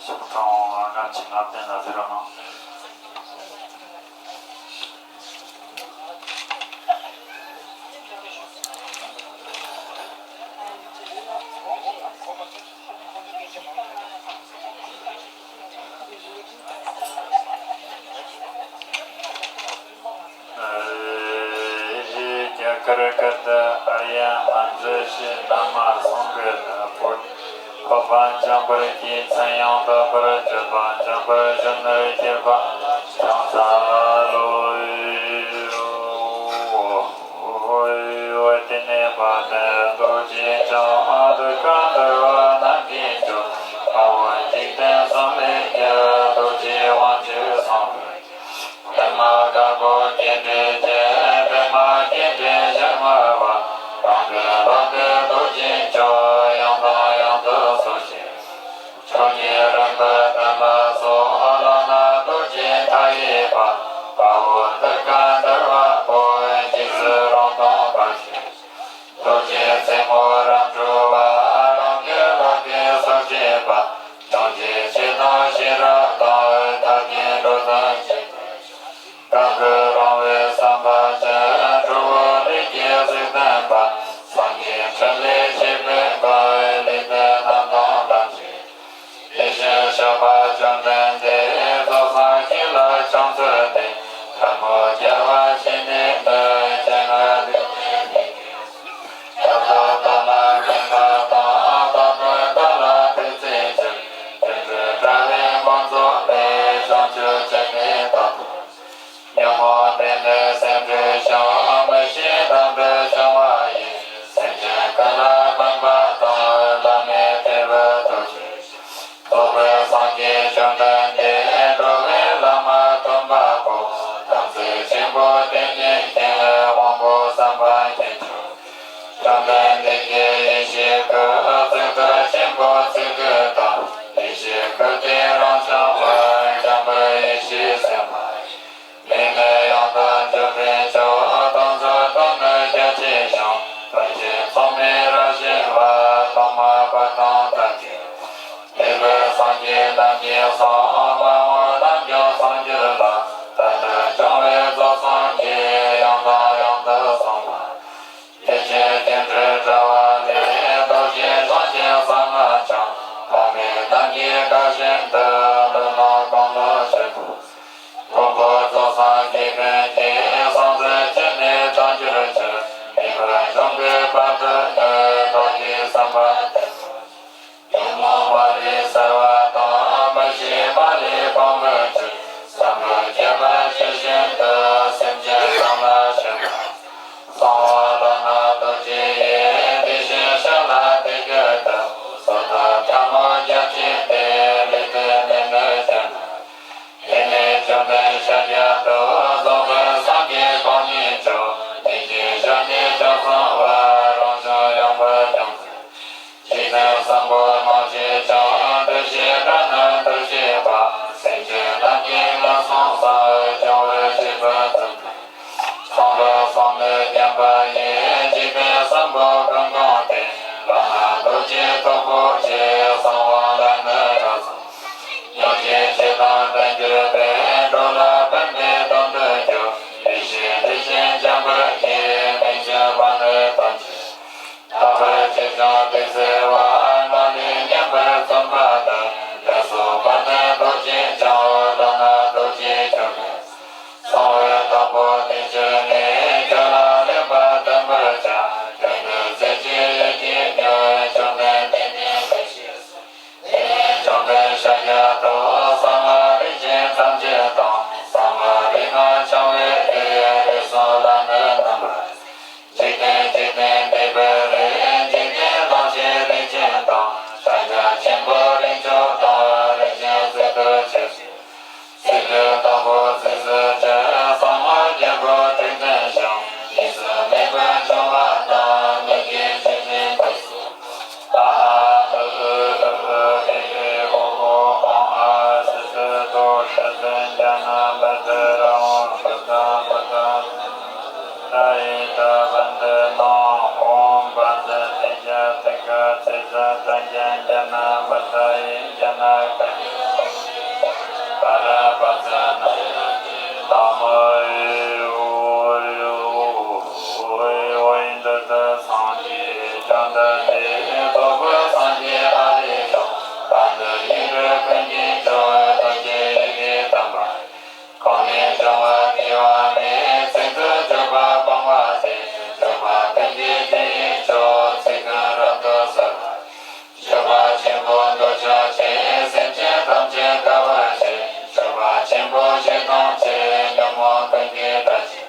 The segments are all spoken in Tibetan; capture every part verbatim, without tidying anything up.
ཞིང་ཁྲོང་ལྔ་བཅུ་ང་བདུན་ལ་ཕེབས་རོགས་གནང་། རྒྱ་གར་སྐད་དུ། ཨཱརྱ་མཉྫུ་ཤྲཱི་ན་མ་སཾ་བུདྡྷ། བོ་དྷི་གོ་འཕང་འཇམ་པར་བསྐྱེད། མཚན་ཡང་དག་པར་བརྗོད་པ། འཇམ་པར་གཞོན་ནུར་གྱུར་པ། ཕྱག་འཚལ་ལོ། དེ་ནས་དཔལ་ལྡན་རྡོ་རྗེ་འཆང་། གདུལ་དཀའ་འདུལ་བ་རྣམས་ཀྱི་མཆོག། དཔའ་བོ་འཇིག་རྟེན་གསུམ་ལས་རྒྱལ། རྡོ་རྗེ་དབང་ཕྱུག་སེམས་དཔའི་པདྨ་དཀར་པོ་སྐྱེ་འགྲོའི་རྒྱལ། པདྨ་སྐྱེ་འགྲོའི་ཞལ་སྔ་བ། རང་གི་ལག་ཏུ་རྡོ་རྗེ་འཆང་། ཡང་དང་ཡང་དུ་གསོལ་ཞིང་། མཆོག་གི་རིམ་པ་དམ་པ་སོགས། བླ་མ་རྡོ་རྗེ་མཐའ་ཡས་པ། དཔའ་བོ་གདུལ་དཀའ་འདུལ་བ་པོ། རྗེས་སུ་རང་དང་བར་ཆད། རྡོ་རྗེ་རྩེ་མོ་རབ་འཁྲུགས་པ། རང་གི་ལག་གིས་གསོད་བྱེད་པ། སྦྱོང་བྱེད་ཆེ་དང་ཤེས་རབ་དང་། ཐབས་མཁས་འགྲོ་དོན་ཆེ་དང་ཆུང་། དགའ་བསུ་རུང་བའི་བསམ་པ་ཅན། གྲོགས་པོ་ལས་ཀྱི་གཟུགས་ལྡན་པ། སངས་རྒྱས་འཕྲིན་ལས་ཆེ་བའི་མགོན། ལས་དོན་རྣམས་དང་ལྡན་ཞིང་། དེ་བཞིན་གཤེགས་པ་བཅོམ་ལྡན་འདས། རྫོགས་སངས་རྒྱས་ལ་ཕྱག་འཚལ་ཏེ། ཐལ་མོ་སྦྱར་བ་བྱས་ནས་ནི། སྤྱན་སྔར་འདི་སྐད་ཅེས་བགྱི། ཡང་དག་བདག་ལ་མཉེས་པ་དང་། རྟག་ཏུ་བདག་ལ་ཕན་བརྩེ་ཕྱིར། དུད་འགྲོ་དགྲ་ལན་མ་རྫོགས་པའི། བྱང་ཆུབ་སྤྱན་ནི་རྟག་ཏུ། ཉོན་མོངས་དེ་ནི་སེམས་སྒྲོན་ཞིང་། མི་ཤེས་དམ་དུ་བྱུང་བ་ཡི། སེམས་ཅན་ཀུན་ལ་སྨན་པ་དང་། བླ་མེད་འབྲས་བུ་ཐོབ་ཕྱིར། རྫོགས་པའི་སངས་རྒྱས་བཅོམ་ལྡན་འདས། འགྲོ་བའི་བླ་མ་སྟོན་པ་པོ། དམ་ཚིག་ཆེན་པོ་བསྟན་མཁན་མཁྱེན། དབང་པོ་བསམ་པ་མཁྱེན་མཆོག། བཅོམ་ལྡན་འདས་ཀྱི་ཡེ་ཤེས་སྐུ། གཙུག་ཏོར་ཆེན་པོ་ཚིག་གི་མཐའ། ཡེ་ཤེས་སྐུ་སྟེ་རང་བྱུང་བ། འཇམ་དཔལ་ཡེ་ཤེས་སེམས་དཔའ་ཡི། ལས་ནི་ཡང་དག་འཇུག་པའི་མཆོག། སྟོང་གཟུགས་སྟོང་ནི་རྒྱ་ཆེ་ཞིང་། དོན་ཆེན་མཚུངས་མེད་རབ་ཞི་བ། གཏོར་མ་པ་དང་དམ་ཆོས། འདས་པའི་སངས་རྒྱས་རྣམས་ཀྱི་གསུང་། མ་འོངས་རྣམས་ཀྱང་གསུང་གྱུར་ལ། ད་ལྟར་བྱུང་བའི་རྫོགས་སངས་རྒྱས། ཡང་དང་ཡང་དུ་གསུངས་པ། དེ་བཞིན་སྐྱེ་འགྲོའི་དྲ་བ་ལས། རྡོ་རྗེ་འཆང་ཆེན་གསང་སྔགས་འཆང་། འཕགས་མ་རྣམས་ཀྱིས་དགའ་བཞིན་དུ། ལུས་ལ་གང་ལོ་ཆེན་པོ། མགོན་པོ་རྫོགས་སངས་རྒྱས་ཀུན་གྱི། གསང་མཛོད་ཅན་ནི་དམ་གྱུར་ཕྱིར། མེད་པར་འབྱུང་པོའི་བར་དུ་ནི། བདག་གིས་བསམ་པ་དེ་ཉོན་མོངས་པ་ལས་སེལ་བ་དང་། མི་ཤེས་པ་ལས་སྤང་བའི་ཕྱིར། བསམ་པ་ཁྱད་པར་ཇི་བཞིན་དུ། སེམས་ཅན་ཐམས་ལ་བྱིན་པ། གསང་བ་བླ་མ་རྡོ་རྗེ་ཡིས། དེ་བཞིན་གཤེགས་ལ་དེ་སྐད་དུ། གསོལ་དང་ཐལ་མོ་སྦྱར་བྱས་ཏེ། ལུས་དེ་ནི་ནི་སྦྱར་ན། དེ་ནས་བཅོམ་ལྡན་ཤཱཀྱ་ཐུབ། རྫོགས་པའི་སངས་རྒྱས་གང་ཉིད་མཆོག། དེ་བཞིན་གཞན་ནི་བྱང་སེམས་དཔའ། རང་བྱུང་ཡངས་པ་ཅན། འཇིག་རྟེན་གསུམ་པོ་སྣང་བྱེད་ཅིང་། འདུ་ཤེས་དགྲ་རྣམས་འདུལ་བྱེད་པ། སེམས་ཅན་རྣམས་ཀྱི་ངན་སོང་གསུམ། སྦྱོང་བའི་སྤྱོད་པ་དང་། ཚངས་པ་གསུམ་ནི་མཉམ་པ་ཡི། འཇིག་རྟེན་གསུམ་པོ་ཀུན་བཀང་སྟེ། བླ་མ་རྡོ་རྗེ་སྟོབས་པོ་ཆེ། གསང་བ་ལ་ནི་རབ་གསལ། ཉོན་ཅིག་ཅི་དང་ལྡན་གྱུར་པའི། འགྲོ་ལ་ཕན་པའི་དོན་དུ་གྱུར། ཡེ་ཤེས་ལུས་ཅན་འཇམ་པར་བསྐྱེད། མི་འགྱུར་བར་ནི་ཐམས་ཅད། རྟག་པར་ཆོས་སྐྱོང་དེ་བརྩེ་བ། ང་ལས་ངན་པར་བརྩོན་པ་དག། ལས་གསོག་པ་ནི་རྡོ་རྗེ་འཆང་། བླ་མ་རྡོ་རྗེ་འཆང་གི། གསང་བའི་བདག་པོ་དེ་ཕྱིར་ནི། ཁྱོད་ལ་ལེགས་པར་སྟོན་པར་བྱ། ཁྱོད་ནི་སྲས་ཀྱི་ཡིད་ཀྱིས་ཉོན། བཅོམ་ལྡན་འདས་ནི་ཡེ་ཤེས། གོང་ནས་བྱུང་བ་སྐྱེ་བ་མེད། ཚིག་ཏུ་བརྗོད་པ་སྤང་བ་སྟེ། བརྗོད་པ་ཀུན་གྱི་དོན་ཡིན་ཕྱིར། ཚིག་ཀུན་རབ་ཏུ་གསལ་བར། སྤྱོད་པ་ཆེན་པོ་འདོད་ཆགས་ཆེ། སེམས་ཅན་ཐམས་ཅད་དགའ་བར་བྱེད། སྤྱོད་པ་ཆེན་པོ་ཞིང་སྟོང་ཆེ། ཉོན་མོངས་ཀུན་གྱི་དགྲ་ཆེ།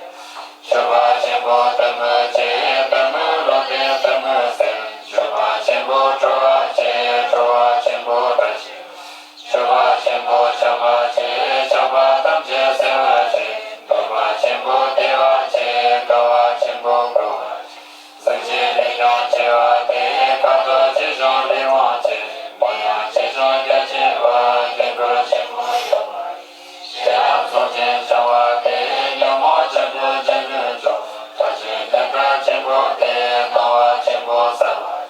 སྤྱོད་པ་ཆེན་པོ་གཏི་མུག་ཆེ། གཏི་མུག་ལོག་སྟེ་གཏི་མུག་སེལ། སྤྱོད་པ་ཆེན་པོ་ཁྲོ་བ་ཆེ། ཁྲོ་བ་ཆེན་པོ་དགྲ་ཆེ། སྤྱོད་པ་ཆེན་པོ་ཆགས་པ་ཆེ། ཆགས་པ་ཐམས་ཅད་སེལ་བར་བྱེད། འདོད་པ་ཆེན་པོ་བདེ་བ་ཆེ། དགའ་བ་ཆེན་པོ་མགུ་བ་ཆེ། གཟུགས་ཅན་ལས་ཀྱང་ཆེ་བ་སྟེ། ཁ་དོག་ཆེ་ཞིང་ལས་དབང་ཆེ། མོ་ཡང་ཆེ་ཞིང་རྒྱ་ཆེ་བ། དཀྱིལ་འཁོར་ཆེན་པོ་ཡོད་པ། ཞེ་སྡང་ཚོགས་ཆེན་འཆང་བ་སྟེ། ཉོན་མོངས་ཆེན་པོ་ཅན་དུ་འཇོག །ཕྲ་ཕྱིན་དོན་དག་ཆེན་པོ་སྟེ། སྣང་བ་ཆེན་པོ་གསལ་བ།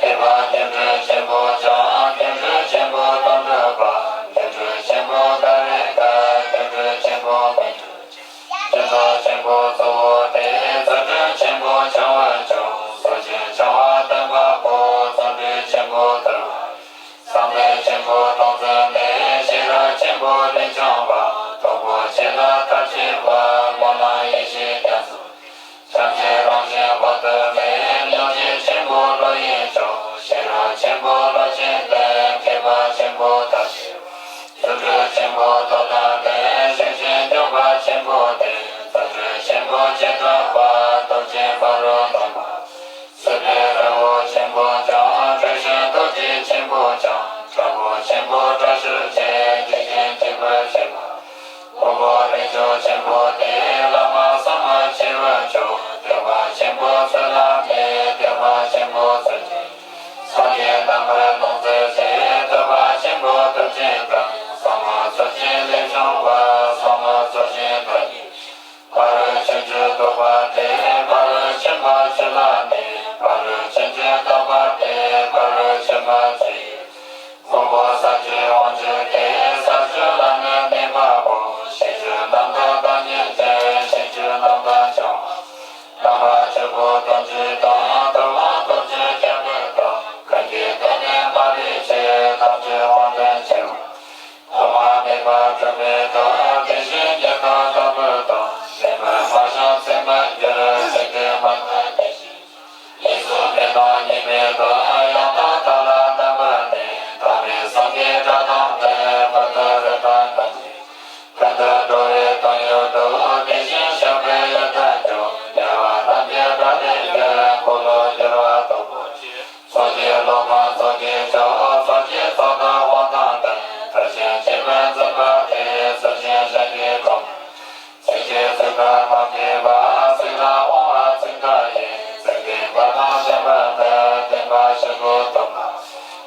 ཁྱད་པར་སྒྱུ་འཕྲུལ་ཆེན་པོ་འཆང་། སྒྱུ་འཕྲུལ་ཆེན་པོ་དོན་གྲུབ་པ། སྒྱུ་འཕྲུལ་ཆེན་པོ་དགའ་བའི་དགའ། སྒྱུ་འཕྲུལ་ཆེན་པོ་མི་འགྲུབ་ཅིང་། སྒྱུ་འཕྲུལ་ཆེན་པོ་གཙོ་བོ་སྟེ། རྫུ་འཕྲུལ་ཆེན་པོ་འཆང་བར་འགྱུར། ཚོགས་ཆེན་འཆང་བ་སྟོན་པ་པོ། བརྩོན་འགྲུས་ཆེན་པོ་དར་བ། བསམ་གཏན་ཆེན་པོ་སྟོང་ཟད་ནས། ཤེས་རབ་ཆེན་པོ་ལས་བྱུང་བ། སྟོང་པོ་ཆེ་ལ་ཐབས་ཆེ་བ། སྨོན་ལམ་ཡེ་ཤེས་རྒྱ་མཚོ། བྱམས་བརྩེ་རང་བཞིན་དབང་དུ་མེད། སྙིང་རྗེ་ཆེན་པོ་བློ་ཡི་མཆོག །ཤེས་རབ་ཆེན་པོ་བློ་ཆེན་ལྡན། མཁས་པ་ཆེན་པོ་ཐབས་ཆེ་བ། རྫུ་འཕྲུལ་ཆེན་པོ་སྟོབས་དང་ལྡན། ཤུགས་ཅན་འཇུག་པ་ཆེན་པོ་སྟེ། རྫུ་འཕྲུལ་ཆེན་པོ་ཆེ་དྲགས་པ། སྟོབས་ཆེན་ཕ་རོལ་གཏོང་བ། སྲིད་པའི་རི་བོ་ཆེན་པོ་འཆང་། འཁྲུལ་ཞིང་རྡོ་རྗེ་ཆེན་པོ་འཆང་། དྲག་པོ་ཆེན་པོ་དྲག་ཤུལ་ཆེ། འཇིག་རྟེན་འཇིགས་པར་བྱེད་པ། ཕུང་པོ་རིགས་དྲུག་ཆེན་པོ་སྟེ། བླ་མ་ཟབ་མོ་ཆེ་བར་མཆོག །སྟོན་པ་ཆེན་པོ་ཚུལ་ལ་གནས། སྟོན་པ་ཆེན་པོ་ཚུལ་ཁྲིམས། སངས་རྒྱས་རྣམ་པར་ལོངས་སྤྱོད་ཆེ། ཐུབ་པ་ཆེན་པོ་ཐུབ་ཆེན་དང་། ཟབ་མོ་ཚུལ་ཆེན་ལས་བྱུང་བ། ཟབ་མོ་ཚུལ་ཆེན་དོན་གཉེར། ཕ་རོལ་ཕྱིན་བཅུ་རྟོགས་པ་སྟེ། ཕ་རོལ་ཕྱིན་པ་ཆོས་ལ་གནས། ཕ་རོལ་ཕྱིན་བཅུ་རྟོགས་པ་སྟེ། ཕ་རོལ་ཕྱིན་པ་ཆོས་ཡིན། ཕུང་པོ་ས་བཅུའི་དབང་ཕྱུག་སྟེ། ས་བཅུ་ལ་ནི་གནས་པ་པོ། ཤེས་བཅུ་རྣམ་དག་བདག་ཉིད་ཅན། ཤེས་བཅུ་རྣམ་དག་འཆང་བ། རྣམ་པ་བཅུ་པོ་སྟོང་ཆེན་དང་། ཐུབ་དབང་སྟོབས་བཅུ་ཁྱད་པར་དང་། ཀུན་གྱི་སྟོབས་ནི་མ་ལུས་ཆེ། ཐབས་བཅུ་དབང་དོན་ཆེ་བ། ཐོག་མ་མེད་པ་གྲུབ་མེད་དང་། དེ་བཞིན་ཉིད་དང་ལྟ་བུ་དང་། ལས་མིན་མ་བྱུང་ཚེ་མི་འགྱུར། ཚིག་དེ་མ་ལུས་དེ་བཞིན། ཡིད་གསུམ་མེད་དང་གཉིས་མེད་དང་། ཡང་དག་མཐའ་ལ་རྣམ་པར་གནས། ཐོགས་མེད་སངས་རྒྱས་སྒྲ་དང་ལྡན། ཀུན་ཏུ་རེག་པ་ཐམས་ཅད་ཀུན་ཏུ་འགྲོ་བའི་དོན་ཡོད་དོ། དེ་བཞིན་གཤེགས་པའི་ཡུལ་དུ་འགྱུར། རྒྱལ་བ་རྣམས་ཀྱི་སྒྲ་ལས་གྱུར། འཁོར་ལོ་སྒྱུར་བ་དང་པོ་ཆེ། ཚོགས་ཀྱི་སློབ་དཔོན་ཚོགས་ཀྱི་མཆོག །ཚོགས་ཀྱི་ཚོགས་བདག་དབང་དང་ལྡན། མཐར་ཕྱིན་སྐྱེས་བུ་འཛིན་པ་སྟེ། ཚུལ་ཆེན་གཞན་གྱིས་གོང་མར། ཚིག་གཅིག་ཚིག་ལ་མ་འགོས་པ། ཚིག་ལ་དབང་བ་ཚིག་འགའ་ཡིས། ཚིག་བདེན་པ་དང་བདེན་པར་གནས། བདེན་པ་བཞི་པོ་སྟོང་པ།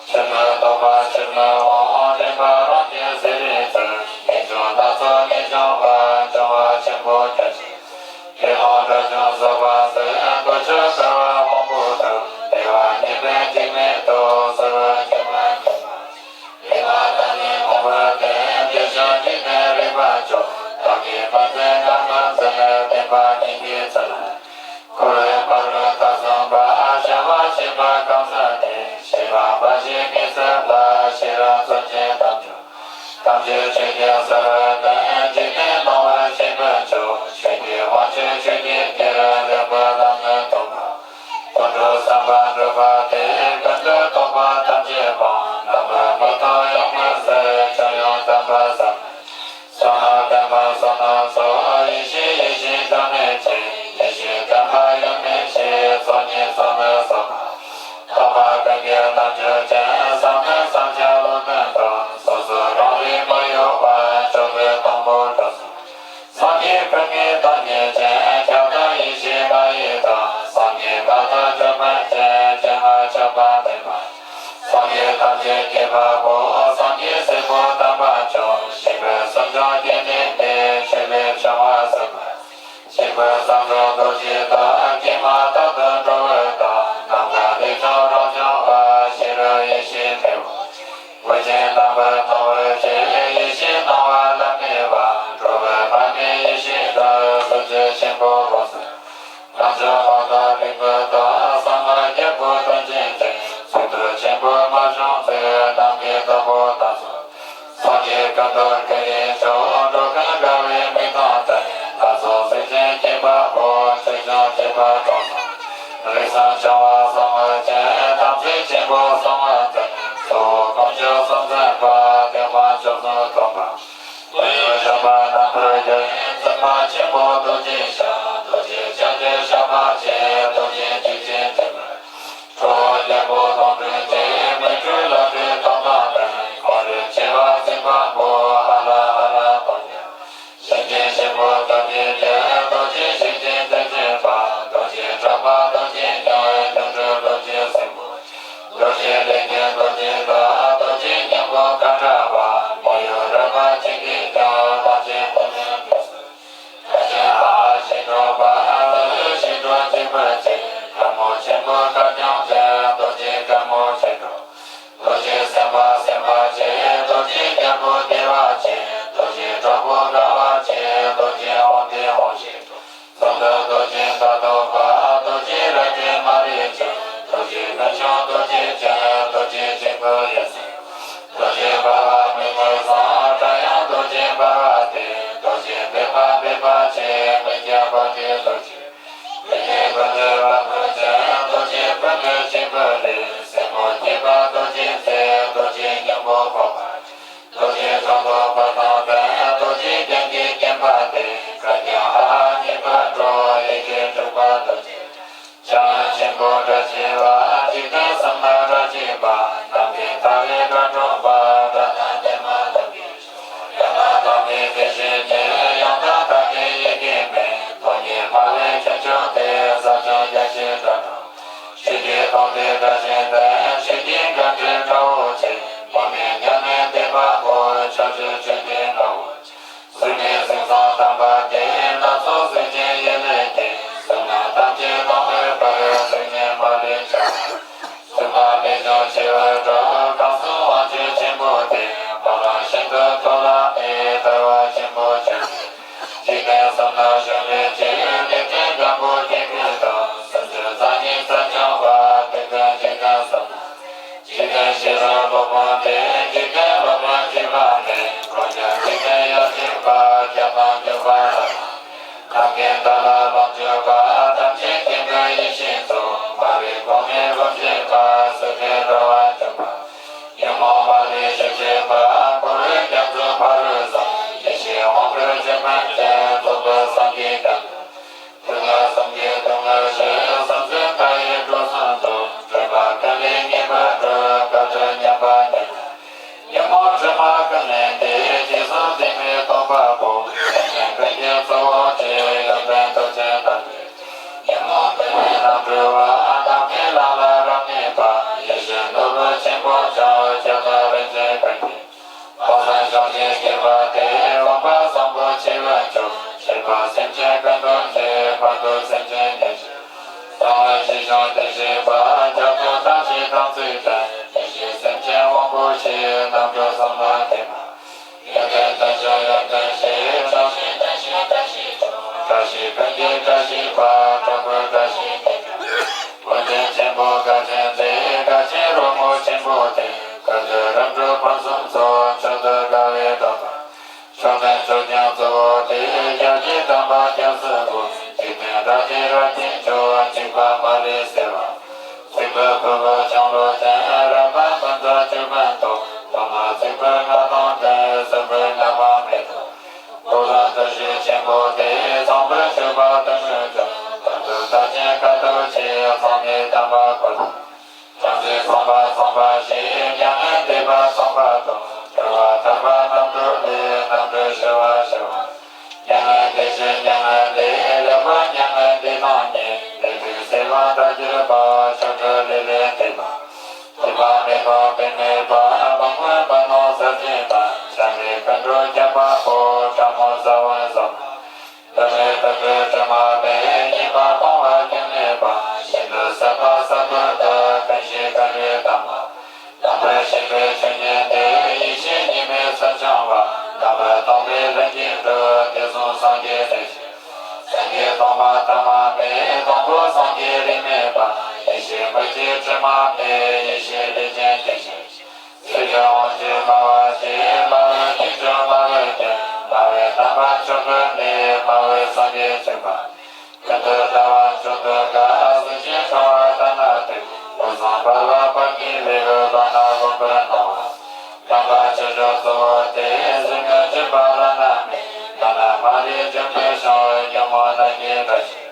ཕྱིར་མི་ལྡོག་པ་ཕྱིར་མི་འོང་། འདྲེན་པ་རང་རྒྱལ་ཟེར་བའི་ཚུལ། ངེས་འབྱུང་སྣ་ཚོགས་ངེས་འབྱུང་བ། འབྱུང་བ་ཆེན་པོ་རྒྱ་ཆེ། དགེ་སློང་དགྲ་བཅོམ་བཟོད་པ་ཟེར། འདོད་ཆགས་བྲལ་བ་དབང་པོ་ཐུལ། བདེ་བ་ཉིད་དཔལ་འཇིགས་མེད་དུ། གསོལ་བ་སྒྱུ་མ་བདེན་པ། ལེགས་པ་དང་ནི་གོང་བུ་ལྡན། དེ་བཞིན་འཇིག་རྟེན་རིག་པ་མཆོག །བདག་གིས་མ་འཛིན་བདག་མི་འཛིན། བདེན་པ་ཉིད་ཀྱི་ཚུལ། འཁོར་བའི་ཕ་རོལ་ཏུ་སོང་བ། བྱ་བ་བྱེད་པ་གང་ཟག་དེ། ཤེས་པ་འབའ་ཞིག་གིས་ཚུལ་ལ། ཤེས་རབ་མཚོན་བྱེད་དམ་ཆོས། དམ་ཆོས་ཆོས་ཀྱི་ཟུར་བ་ལྡན། འཇིག་རྟེན་སྣང་བར་བྱེད་པའི་ཕྱོགས། ཆོས་ཀྱི་དབང་ཕྱུག་ཆོས་ཀྱི་རྒྱལ། ལེགས་པའི་ལམ་ནི་སྟོང་པ། དོན་གྲུབ་བསམ་པ་འགྲུབ་པ་སྟེ། ཀུན་ཏུ་རྟོག་པ་ཐམས་ཅད་སྤངས། རྣམ་པར་མི་རྟོག་ཡོངས་མི་ཟད། ཁྱོན་ཡོངས་དམ་པ་བསམ། བསོད་ནམས་ལྡན་པ་བསོད་ནམས་ཚོགས། ཡེ་ཤེས་ཡེ་ཤེས་འབྱུང་གནས་ཆེ། ཡེ་ཤེས་ལྡན་པ་ཡོངས་གནས་ཆེ། ཚོགས་གཉིས་ཚོགས་ནི་བསོད་ནམས། ཐོག་མ་ཀུན་གྱི་རྣལ་འབྱོར་ཅན། བསམ་དོན་བསམ་བྱ་བློ་འདོད་དོན། སོ་སོ་རང་རིག་མ་གཡོ་བ། མཆོག་གི་དང་པོ་གྲོལ་སོང་། སངས་རྒྱས་ཀུན་གྱི་བདག་ཉིད་ཅན། ཁྱབ་བདག་ཡེ་ཤེས་ལྷ་ཡི་བདག །སངས་རྒྱས་ཀ་དག་བཅོམ་ལྡན་འདས། སྤྱན་སྔར་ཆགས་པ་མེད་པ། སངས་རྒྱས་ཐམས་ཅད་མཁྱེན་པ་པོ། སངས་རྒྱས་སྲས་པོ་དམ་པ་མཆོག །གཤེགས་པའི་གསུང་བྱོན་སྐྱེ་གནས་ཏེ། ཆོས་ལས་བྱུང་བ་གསུངས་པ། གཤེགས་པའི་གསུང་བྱོན་རྡོ་རྗེ་བདག །ཀྱེ་མ་རྟག་ཏུ་འགྲོ་བའི་བདག །ནམ་མཁའ་ལས་བྱུང་རང་བྱུང་བ། ཀ་ཏོར་ཀ་ཡེ་ཆོ་འགྲོ་ཀུན་དགའ་བའི་མིག་མཐོང་ལྟར། ལྷ་ཚོགས་སེམས་ཅན་སྐྱིད་པ་པོ། ཆོས་སྐྱོང་སྐྱིད་པ་གྲོང་ཚོ། རིགས་གསུམ་འཆང་བ་གསང་བ་ཆེན། དམ་ཚིག་ཆེན་པོ་གསང་བ་འཛིན། གཙོ་བོ་དཀོན་མཆོག་གསུམ་འཛིན་པ། བདེ་བ་མཆོག་གསུམ་སྟོན་པ། དངོས་ཡོད་བྱམས་པ་རྣམ་པར་རྒྱལ། བཙུན་མ་ཆེན་པོ་རྡོ་རྗེ་ཞབས། རྡོ་རྗེ་ལྕགས་ཀྱུ་ཞབས་པད་ཕྱེད། རྡོ་རྗེ་འཇིགས་བྱེད་དྲི་མེད། ཁྲོ་བོ་རྒྱལ་པོ་དོང་སྤྲུགས་ཀྱི། མི་འཁྲུགས་ལག་མཐིལ་སྟོང་ཐུང་ལྡན། འཁོར་ལོས་ཕྱེ་བ་སྲིད་པ་པོ། ཧ་ལ་ཧ་ལ་སྟོང་རྒྱལ། གཤིན་རྗེ་ཆེན་པོ་རྡོ་རྗེ་རྒྱལ། རྡོ་རྗེ་གཤིན་རྗེ་བདེ་ཆེན་དཔལ། རྡོ་རྗེ་གྲགས་པ་རྡོ་རྗེ་སྙིང་པོ། སྒྱུ་འཕྲུལ་རྡོ་རྗེ་སྲིན་པོ། རྡོ་རྗེ་ལས་མཁན་རྡོ་རྗེ་བདག་རྡོ་རྗེ་སྙིང་པོ་མཁའ་འགྲོ་མ། མོ་ཡོ་ར་མ་བྱིན་གྱིས་ཀྱང་། ཐམས་ཅད་ཐུགས་ཉིད་དུ་གསོལ། བཀའ་བཞིན་ཨ་ཧ་ཞིང་འབྲོག་པ། ཨ་ཧུ་ཞིང་འབྲོག་འཇིགས་མེད་ཅན། དགའ་མོ་ཆེན་པོ་དཀའ་སྤྱང་ཅན། རྡོ་རྗེ་དགའ་མོ་ཆེན་པོ། རྡོ་རྗེ་སེམས་དཔའ་སེམས་དཔའ་ཆེ། རྡོ་རྗེ་རྒྱལ་པོ་བདེ་བ་ཆེ། རྡོ་རྗེ་གྲོགས་པོ་དགའ་བ་ཆེ། རྡོ་རྗེ་དབང་ལྡན་དབང་ཞིང་གྲོགས། གཙུག་ཏོར་རྡོ་རྗེ་མཐའ་སྟོངས་པ། རྡོ་རྗེ་རལ་གྲི་མ་ལུས་ཆེ། རྡོ་རྗེ་ཀུན་འབྱུང་རྡོ་རྗེ་ཅན། རྡོ་རྗེ་འཇིགས་བུ་ཡེ་སྲིད། རྡོ་རྗེ་འབར་བ་མེ་ཏོག་བཟང་། སྒྲ་དབྱངས་རྡོ་རྗེ་འབར་བ་སྟེ། རྡོ་རྗེ་བེར་པ་བེར་པ་ཆེ། མི་སྐྱ་པ་སྟེ་རྡོ་རྗེ། མི་སྐྱེ་ཀུན་འདུས་བ་སྤུ་ཅན། རྡོ་རྗེ་སྤུ་གུ་གཅིག་པུ་ལས། སེན་མོ་སྐྱེས་པ་རྡོ་རྗེ་རྩེ། རྡོ་རྗེ་སྙིང་པོ་ཕོར་པ། རྡོ་རྗེ་ཁྲོ་བོ་འབར་དང་ལྡན། རྡོ་རྗེ་རྒྱན་གྱིས་བརྒྱན་པ་སྟེ། གར་དབྱངས་ཨ་ཧ་གཉིས་པ་སྒྲོག་ཡི་གེ་དྲུག་པ་རྡོ་རྗེ། ཕྱག་ཆེན་པོ་སྒྲ་ཆེ་བ། འཇིག་རྟེན་གསུམ་ན་སྒྲ་ཆེ་བ། ནམ་མཁའི་མཐའ་ཀུན་སྒྲ་སྒྲོགས་པ། སྒྲ་དང་ལྡན་མ་དག་གི་ཡང་དག་དག་པའི་དེ་བཞིན་ཉིད། ཡང་དག་དག་པའི་ཡི་གེ་མེད། སྟོང་ཉིད་སྨྲ་བའི་ཁྱུ་མཆོག་སྟེ། ཟབ་ཅིང་རྒྱ་ཆེའི་སྒྲ་དང་། ཆོས་ཀྱི་སྟོང་པའི་སྒྲ་ཞིག་སྟེ། ཆོས་ཀྱི་དགའ་སྤྲོའི་སྒྲ་བོ་ཆེ། མོ་ནི་མྱ་ངན་འདས་པ་པོ། ཕྱོགས་བཅུའི་ཆོས་ཀྱི་སྒྲ་བོ་ཆེ། གཟུགས་ནི་གཟུགས་བཟང་དམ་པ་སྟེ། སྣ་ཚོགས་གཟུགས་ཅན་ཡིད་ལས་སྐྱེས། གཟུགས་རྣམས་ཐམས་ཅད་སྟོང་པའི་བར། གཟུགས་བརྙན་མ་ལུས་འཆར་བ། སྲིད་པ་ལས་ཀྱང་ཆེ་བར་གྲགས། གང་གསུང་དབང་ཕྱུག་ཆེན་པོ་སྟེ། འཕགས་ལམ་ཤིན་ཏུ་མཐོ་ལ་གནས། དལ་བ་ཆེན་པོ་ཆུ་འཛིན། འཇིག་རྟེན་གསུམ་ན་བྱོན་པའི་ཕྱིར། ལས་ཅན་སྒམ་པོ་སྐྱེ་དགུ་དང་། སུམ་ཅུ་རྩ་གཉིས་རྩ་རྐྱང་པ། དེ་ཀུན་འཇིག་རྟེན་གསུམ་ན། འཇིག་རྟེན་ཤེས་རབ་སློབ་དཔོན་ཏེ། འཇིག་རྟེན་སློབ་དཔོན་འཇིགས་པ་མེད། འཁོར་དང་འཇིག་རྟེན་ཡོ་བྱད་པ། རྒྱལ་དང་མགོན་པོ་ལྷ་དང་། ནམ་མཁའི་མཐའ་ལ་ལོངས་སྤྱོད་པ། ཐམས་ཅད་མཁྱེན་པའི་ཡེ་ཤེས་མཚོ། འབར་བའི་གོ་འཕང་རབ་བཞེངས་པ། སྲིད་པའི་འགྲོ་བ་འཇོམས་པ། ཉོན་མོངས་པ་ལས་སྐྱོབ་བྱེད་པ། འཁོར་བའི་རྒྱ་མཚོ་ཕ་རོལ་ཟད། ཡེ་ཤེས་དབང་པོའི་ཆུ་མན་ཆད། རྫོགས་པའི་སངས་རྒྱས་ཀྱི། སྡུག་བསྔལ་གསུམ་གྱི་སྡུག་བསྔལ་ཞི། སེམས་ཅན་མཐའ་ཡས་འགྲོ་གསུམ་དུ། སྒྲིབ་པ་ཀུན་ལས་ངེས་པར་གྲོལ། བསྐལ་དུ་ཉམས་པ་ཉིད། ཉོན་མོངས་དྲི་མ་ཀུན་ལས་འདས། རྗེས་སུ་འཛིན་པའི་སྟོན་པ་པོ། སེམས་ཅན་ཀུན་གྱི་གཙོ་བོ་ཆེ། ཡོན་ཏན་རྡོ་རྗེ་ལྟ་བུའི། ཉོན་མོངས་པའི་རྣམ་གྲོལ་བ། ནམ་མཁའི་ལམ་ལ་རབ་གནས་པ། ཡེ་ཤེས་ནོར་བུ་ཆེན་པོ་འཆང་། ཁྱབ་བདག་རིན་ཆེན་ཀུན་གྱི། དཔག་བསམ་ཤིང་ཆེན་སྐྱེས་པ་སྟེ། འོད་དཔག་བཟང་པོ་ཆེ་བའི་མཆོག་ཆོས་པ་སེམས་ཅན་ཀུན་ཐོབ་ཕྱིར། བར་དུ་སེམས་ཅན་ཉེར་བཞི། གསང་བའི་ཞིང་སྐྱོང་བདེ་གཤེགས་པ། རྒྱ་མཚོ་ལྟ་ཞིང་དམ་ཚིག་ལྡན། ཡེ་ཤེས་སེམས་ཅན་དབང་པོ་ཆེ། རྣམ་གྲོལ་གསང་བ་ཐེག་པ། ཡོན་ཏན་ལྡན་ཞིང་ཡོན་ཏན་ཤེས། བཀྲ་ཤིས་ལྡན་ཞིང་བཀྲ་ཤིས་ཤོག་བཀྲ་ཤིས་ཀུན་གྱི་བཀྲ་ཤིས་པ། དྲག་པོའི་བཀྲ་ཤིས་ཀྱི་རྒྱལ། དབུ་རྒྱན་ཆེན་པོ་དགའ་ཆེན་རྩེ། དགའ་ཆེན་རོལ་མོ་ཆེན་པོ་སྟེ། ཁུར་དུ་རབ་འགྲོ་ཕུན་སུམ་ཚོགས། མཆོག་ཏུ་དགའ་བའི་གྲགས་པ། མཆོག་ལྡན་མཆོག་རྐྱང་གཙོ་བོ་སྟེ། ཞབས་ཀྱི་བསྟན་པ་སྐྱབས་སུ་འགྲོ། འཇིག་རྟེན་དགྲ་བཅོམ་རབ་ཀྱིས་སྐྱོབ། འཇིགས་པ་མ་ལུས་སེལ་བ། རྩིག་པའི་ཕུང་པོ་ཆང་ལོ་ཅན། རབ་འབར་སྤུ་མཛའ་བཅུ་སྤུན་སྟོང་། ཐོག་མ་རྩིག་པའི་ལྔ་སྟོང་དྲུག་ཟུར་པའི་ལྔ་པ་མེ་ཏོག་ལྟོ་ལོང་བཀྲ་ཤིས་ཆེན་པོ་སྟེ། ཚངས་པའི་མཆོད་པ་དུ་མའི་ཚོགས། ཀུན་ཏུ་བདག་ཅན་དཀའ་ཐུབ་ཆེ། ཚངས་པའི་བསྟན་པ་བཀོད་དང་། བྲམ་ཟེ་ཚངས་པ་ཚངས་པ་ཞེས། མྱ་ངན་འདས་པ་ཚངས་པ་དང་། གྲོལ་བ་ཐར་པ་རྣམ་གྲོལ་ལས། རྣམ་གྲོལ་ཞི་བ་ཞི་བ། མྱ་ངན་འདས་ཞི་མྱ་ངན་འདས། ལེགས་པར་མྱ་ངན་འདས་དང་ཉེ། ལས་དྲུག་སེལ་བ་མཐར་གྱུར་པ། ཕྱོགས་དྲུག་ལས་ལས་འདས་པ། སྡིག་པ་མེད་པ་པདྨའི་བ། མ་མོའི་མ་ནོར་གསེར་ཅན་དང་། ཞབས་ལས་ཀུན་འགྲོ་ཁྱབ་པ་པོ། ཕྲ་མོ་ས་བོན་ཟབ་མོ། འདབ་མའི་ཐོད་ཕྲེང་དྲི་མ་མེད། སྙིགས་མ་སྤོང་བ་ཁྱོན་མེད་པ། ཤིན་ཏུ་ཟབ་པ་ཟབ་ཏུ་བརྟགས། ཀུན་ཤེས་ཀུན་གྲོལ་དམ་པ། རྣམ་པར་ཤེས་པའི་ཆོས་ཉིད་དེ། ཡེ་ཤེས་གཉིས་མེད་ཟབ་འཆང་བ། རྣམ་པར་སྟོང་པའི་ལྷུན་གྱིས་གྲུབ། དེ་གསུང་སངས་རྒྱས་རིན་ཆེན། སངས་རྒྱས་སྟོང་པ་ཐ་མ་མེད། སྟོང་པོ་སངས་རྒྱས་རིས་མེད་པ། ཡེ་ཤེས་མུ་སྟེགས་དྲི་མ་མེད། ཡེ་ཤེས་ལས་ཅན་དེ་བཞིན་གཤེགས། སྲིད་པའི་དབང་ཕྱུག་སྨྲ་བ་ཆེ། སྨྲ་བའི་ཁྱུ་མཆོག་དམ་པ་མཆོག་གྲུབ་ནས། སྨྲ་བའི་སངས་རྒྱས་བྱོན་པ། ཀུན་ཏུ་ལྟ་བ་མཆོག་ཏུ་དགའ། གཟུགས་ཅན་ཕྲེང་བ་ལྟ་ན་སྡུག། དུག་གསུམ་སྦལ་པ་པར་གྱི་ལེའུ། ལག་ན་དགོངས་པར་གནང་བ། དམ་པ་ཆོས་སྐྱོང་གཙོ་བོ་སྟེ། གཟུགས་བརྙན་བརྒྱུད་པ་བླ་ན་མེད། ལག་ན་མ་ལུས་འཇམ་དཔལ་ཞིང་། ཉོན་མོངས་རྣམས་ཀྱི་དགྲ་ཆེ།